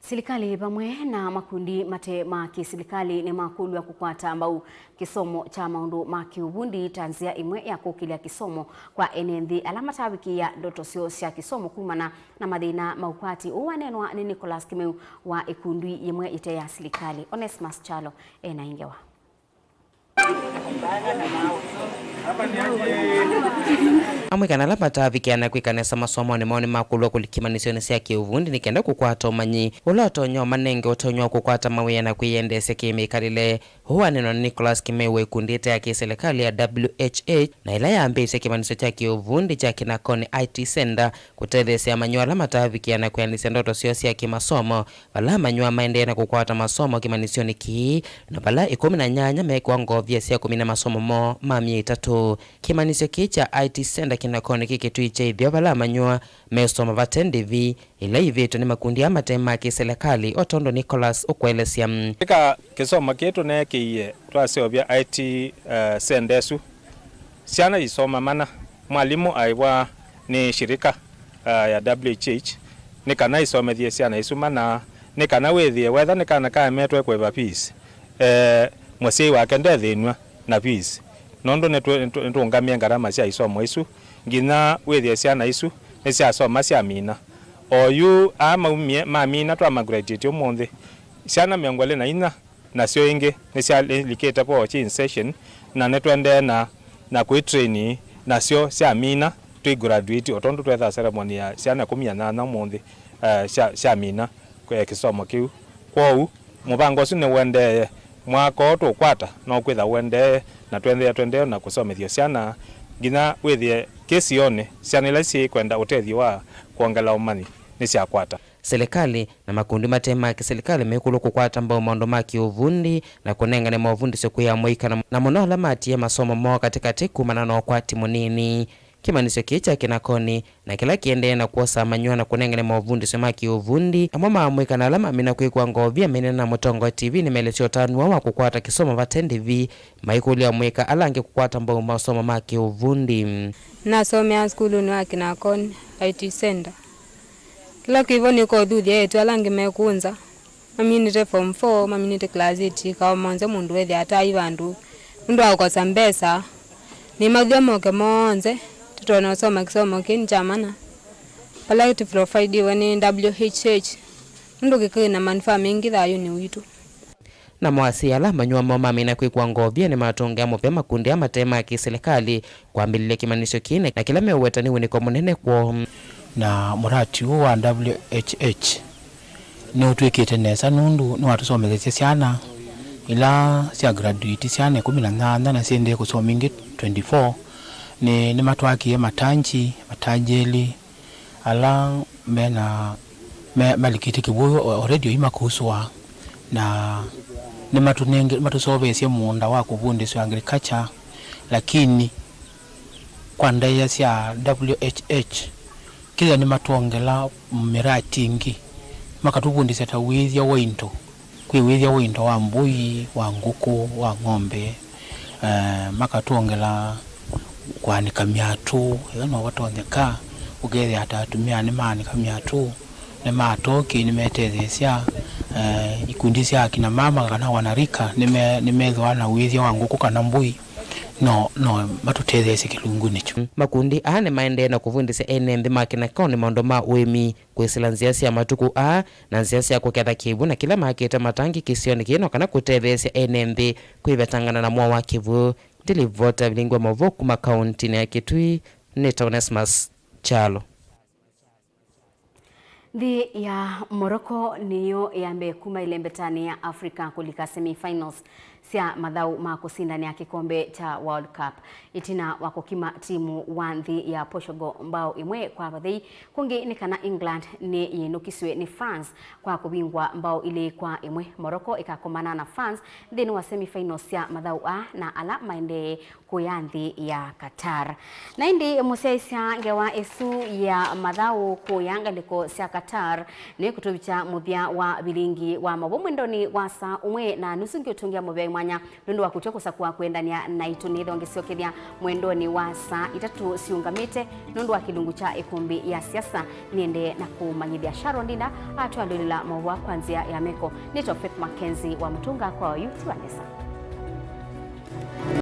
Silikalĩ vamwe na makundi mate ma kĩsilikalĩ nĩmakũlw'a kũkwata mbau kĩsomo kya maũndũ ma kĩũvundi ta nzĩa ĩmwe ya kũkĩlya kĩsomo kwa ene nthĩ ala matavikĩĩa ndoto syoo sya kĩsomo kumana na mathĩna ma ũkwati. Ũũ waneenwa nĩ Nicholas Kĩmeu wa ĩkundi yĩmwe ĩte ya silikalĩ. Onesmus Kyalo ena ingewa. Amwe kana ala mataavikĩa na kwĩka nesa masomonĩ moo nĩmakũlw'a kũlikya kĩmanyĩsyonĩ sya kĩũvundi nĩ kenda kũkwata ũmanyi ũla ũtonya ũmanenge ũtonyi wa kũkwata mawĩa na kwĩyendeesya kĩ-mĩkalĩle. Ũũ waneenwa nĩ Nicholas Kĩmeu wa ĩkundi ĩte ya kĩsilikalĩ ya W H H, na ĩla yambĩĩsye kĩmanyĩsyo kya kĩũvundi kya Kinakoni I T Center kũtetheesya amanyĩw'a ala mataavikĩa na kwĩanĩsya ndoto syoo sya kĩmasomo. Vala amanyĩw'a maendee na kũkwata masomo kĩmanyĩsyonĩ kĩĩ, na vala ĩkũmi na nyanya meekĩwa ngovia sya kũmina masomo moo ma myei ĩtatũ. Kĩmanyĩsyo kĩĩ kya I T Center kĩnakonĩ kĩ Kitui kya Ĩtheo vala amanyĩw'a mesoma vate ndĩvi ila ivĩtwe nĩ makundi aa mate ma kĩselekalĩ, o tondũ Nicholas ũkũelesya. Ĩka kĩsomo kĩĩ tũneekĩie twaseũvya I T, eh, Center ĩsu. Syana isoma mana. Mwalimũ aĩvwa nĩ shirika, ah, ya W H H nĩ kana isomethye syana isu mana, nĩ kana wĩthĩe wetha nĩ kana kaemetwe kũĩva fees, eh, mũsyai wake ndethĩnw'a na fees, nũndũ nĩtũ-, nĩtũ-, nĩtũũngamie ngarama sya isomo isu nginya wĩthĩe syana isu nĩsyasoma syamina. Oyu aa maumie, mamina, twamagraduate ũmũnthĩ, syana mĩongo ĩlĩ na inya nasyo ĩngĩ nĩsyalikĩte vo kĩ in session, na nĩtũendee na, na kwĩtrain nasyo syamina twĩ graduate, o tondũ twethaa ceremony ya syana ĩkũmi na nyanya ũmũnthĩ, eh, sya, syamina, eh, kĩsomo kĩu. Kwoou, mũvango ũsu nĩũendee. Mwaka ũũ tũkwata no kwĩtha ũendee, na twendeea, twendeea na kũsomethya syana nginya wĩthĩe kĩsionĩ syana ila syĩkwenda ũtethyo wa kwongela ũmanyi nĩsyakwata. Silikalĩ na makundi mate ma kĩsilikalĩ mekulwa kũkwata mbau maũndũ ma kĩũvundi na kũnengane mavundĩsyo kwĩ amũika na, na mũno ala matie masomo moo katĩkatĩ kumana na ũkwati mũnini. Kĩmanyĩsyo kĩĩ kya kĩnakonĩ na kĩla kĩendee na kwosa amanyĩw'a na kũnengane mavundĩsyo ma kĩũvundi, amwe ma amũika na ala mamina kwĩkwa ngovia menena na Mũtongoi T V nĩmaelesya ũtanu woo wa kũkwata kĩsomo vate ndĩvi, maikũlya amũika ala angĩ kũkwata mbau masomo ma kĩũvundi. Nasomea sukulunĩ wa Kĩnakoni I T Center. Kĩla kĩvo nĩ kũthuthya eĩtu ala angĩ mekũnza. Maminĩte form four, maminĩte class eight, kaoma onthe mũndũ wethĩa ataai vandũ nũndũ wa kũkosa mbesa. Nĩmathw'a moke monthe, tũtonya ũsoma kĩsomo kĩĩ nĩ kya mana. Vala tũprovidiwe nĩ W H H, nũndũ kĩkĩ na manufaa maingĩ thayũnĩ witũ. Namo asyai ala amanyĩw'a moo mamina kwĩkwa ngovia nĩmatũngĩa mũvea makundi aa mate ma kĩsilikalĩ kwambĩlĩlya kĩmanyĩsyo kĩĩ na kĩla meũweta nĩ wĩnĩko mũnene kwoo. Na mũrati ũũ wa W H H nĩũtwĩkĩte nesa nũndũ nĩwatũsomethesye syana ila sya graduate, syana ĩkũmi na nyanya na syendee kũsoma ingĩ twenty-four. Nĩ, nĩmatwakie matanji, matanji elĩ, ala mena, me, malikĩte kĩw'ũ already oyu makusũa, na nĩmatũnenge-, matũsoveesye mũũnda wa kũvundĩswa agriculture, lakini kwa ndaĩa sya W H H, kĩla nĩmatwongela mĩrati ĩngĩ, makatũvundĩsya ta wĩĩthya wa into. Kwĩ wĩthya wa into wa mbũi, wa ngũkũ, wa ng'ombe, eh, makatwongela kũanĩka myatũ, ĩla no vatonyeka, ũkethĩa ta atumĩa nĩmaanĩka myatũ, nĩmatoki, nĩmetetheesya, eh, ikundi sya akina mama kana wanarika, nĩme-, nĩmethĩwa na wĩthya wa ngũkũ kana mbũi, no, no matũtetheesye kĩlungunĩ kyu. Makundi aa nĩmaendee na kũvundĩsya ene nthĩ ma Kĩnakoni maũndũ ma ũĩmi, kwĩsĩla nzĩa sya matukũ aa na nzĩa sya kũketha kĩw'ũ na kĩla makĩte matangi kĩsionĩ kĩĩ no kana kũtetheesya ene nthĩ kwĩvetangana na mwao wa kĩw'ũ. Ndilivota vilingwa maũvoo kuma kauntinĩ ya Kitui, nĩ ta Onesmus Kyalo. Nthĩ ya Morocco nĩyo ya mbee kuma ĩlembetanĩ ya Africa kũlika semi-finals sya mathaũ ma kũsindanĩa kĩkombe kya World Cup. Ĩtina wa kũkima timu wa nthĩ ya Portugal mbao ĩmwe kwa vathei, kũngĩ nĩ kana England nĩ yĩnũkisw'e nĩ France kwa kũvingwa mbao ilĩ kwa ĩmwe. Morocco ĩkakomana na France nthĩnĩ wa semi-finals sya mathaũ aa, na ala maendee kũya nthĩ ya Qatar. Na ĩndĩ mũsyaĩĩsya ngewa ĩsu ya mathaũ kũya ngalĩko sya Qatar nĩkũtũvikya mũthya wa vilingi wa maũvoo mwendonĩ wa saa ũmwe na nusu. Ngĩũtũngĩa mũvea mwanya nũndũ wa kũtw'a kũsakũa kũendanĩa naitũ. Nĩthwa ngĩsyokethya mwendonĩ wa saa itatũ syĩũngamĩte nũndũ wa kĩlungu kya ĩkũmbĩ ya siasa. Nĩendee na kũmanyĩthya Sharon Ndinda atwalũlĩla maũvoo kwa nzĩa ya meko. Nĩtawa Faith Mackenzie wa Mũtũnga kwa oyu tiwa nesa.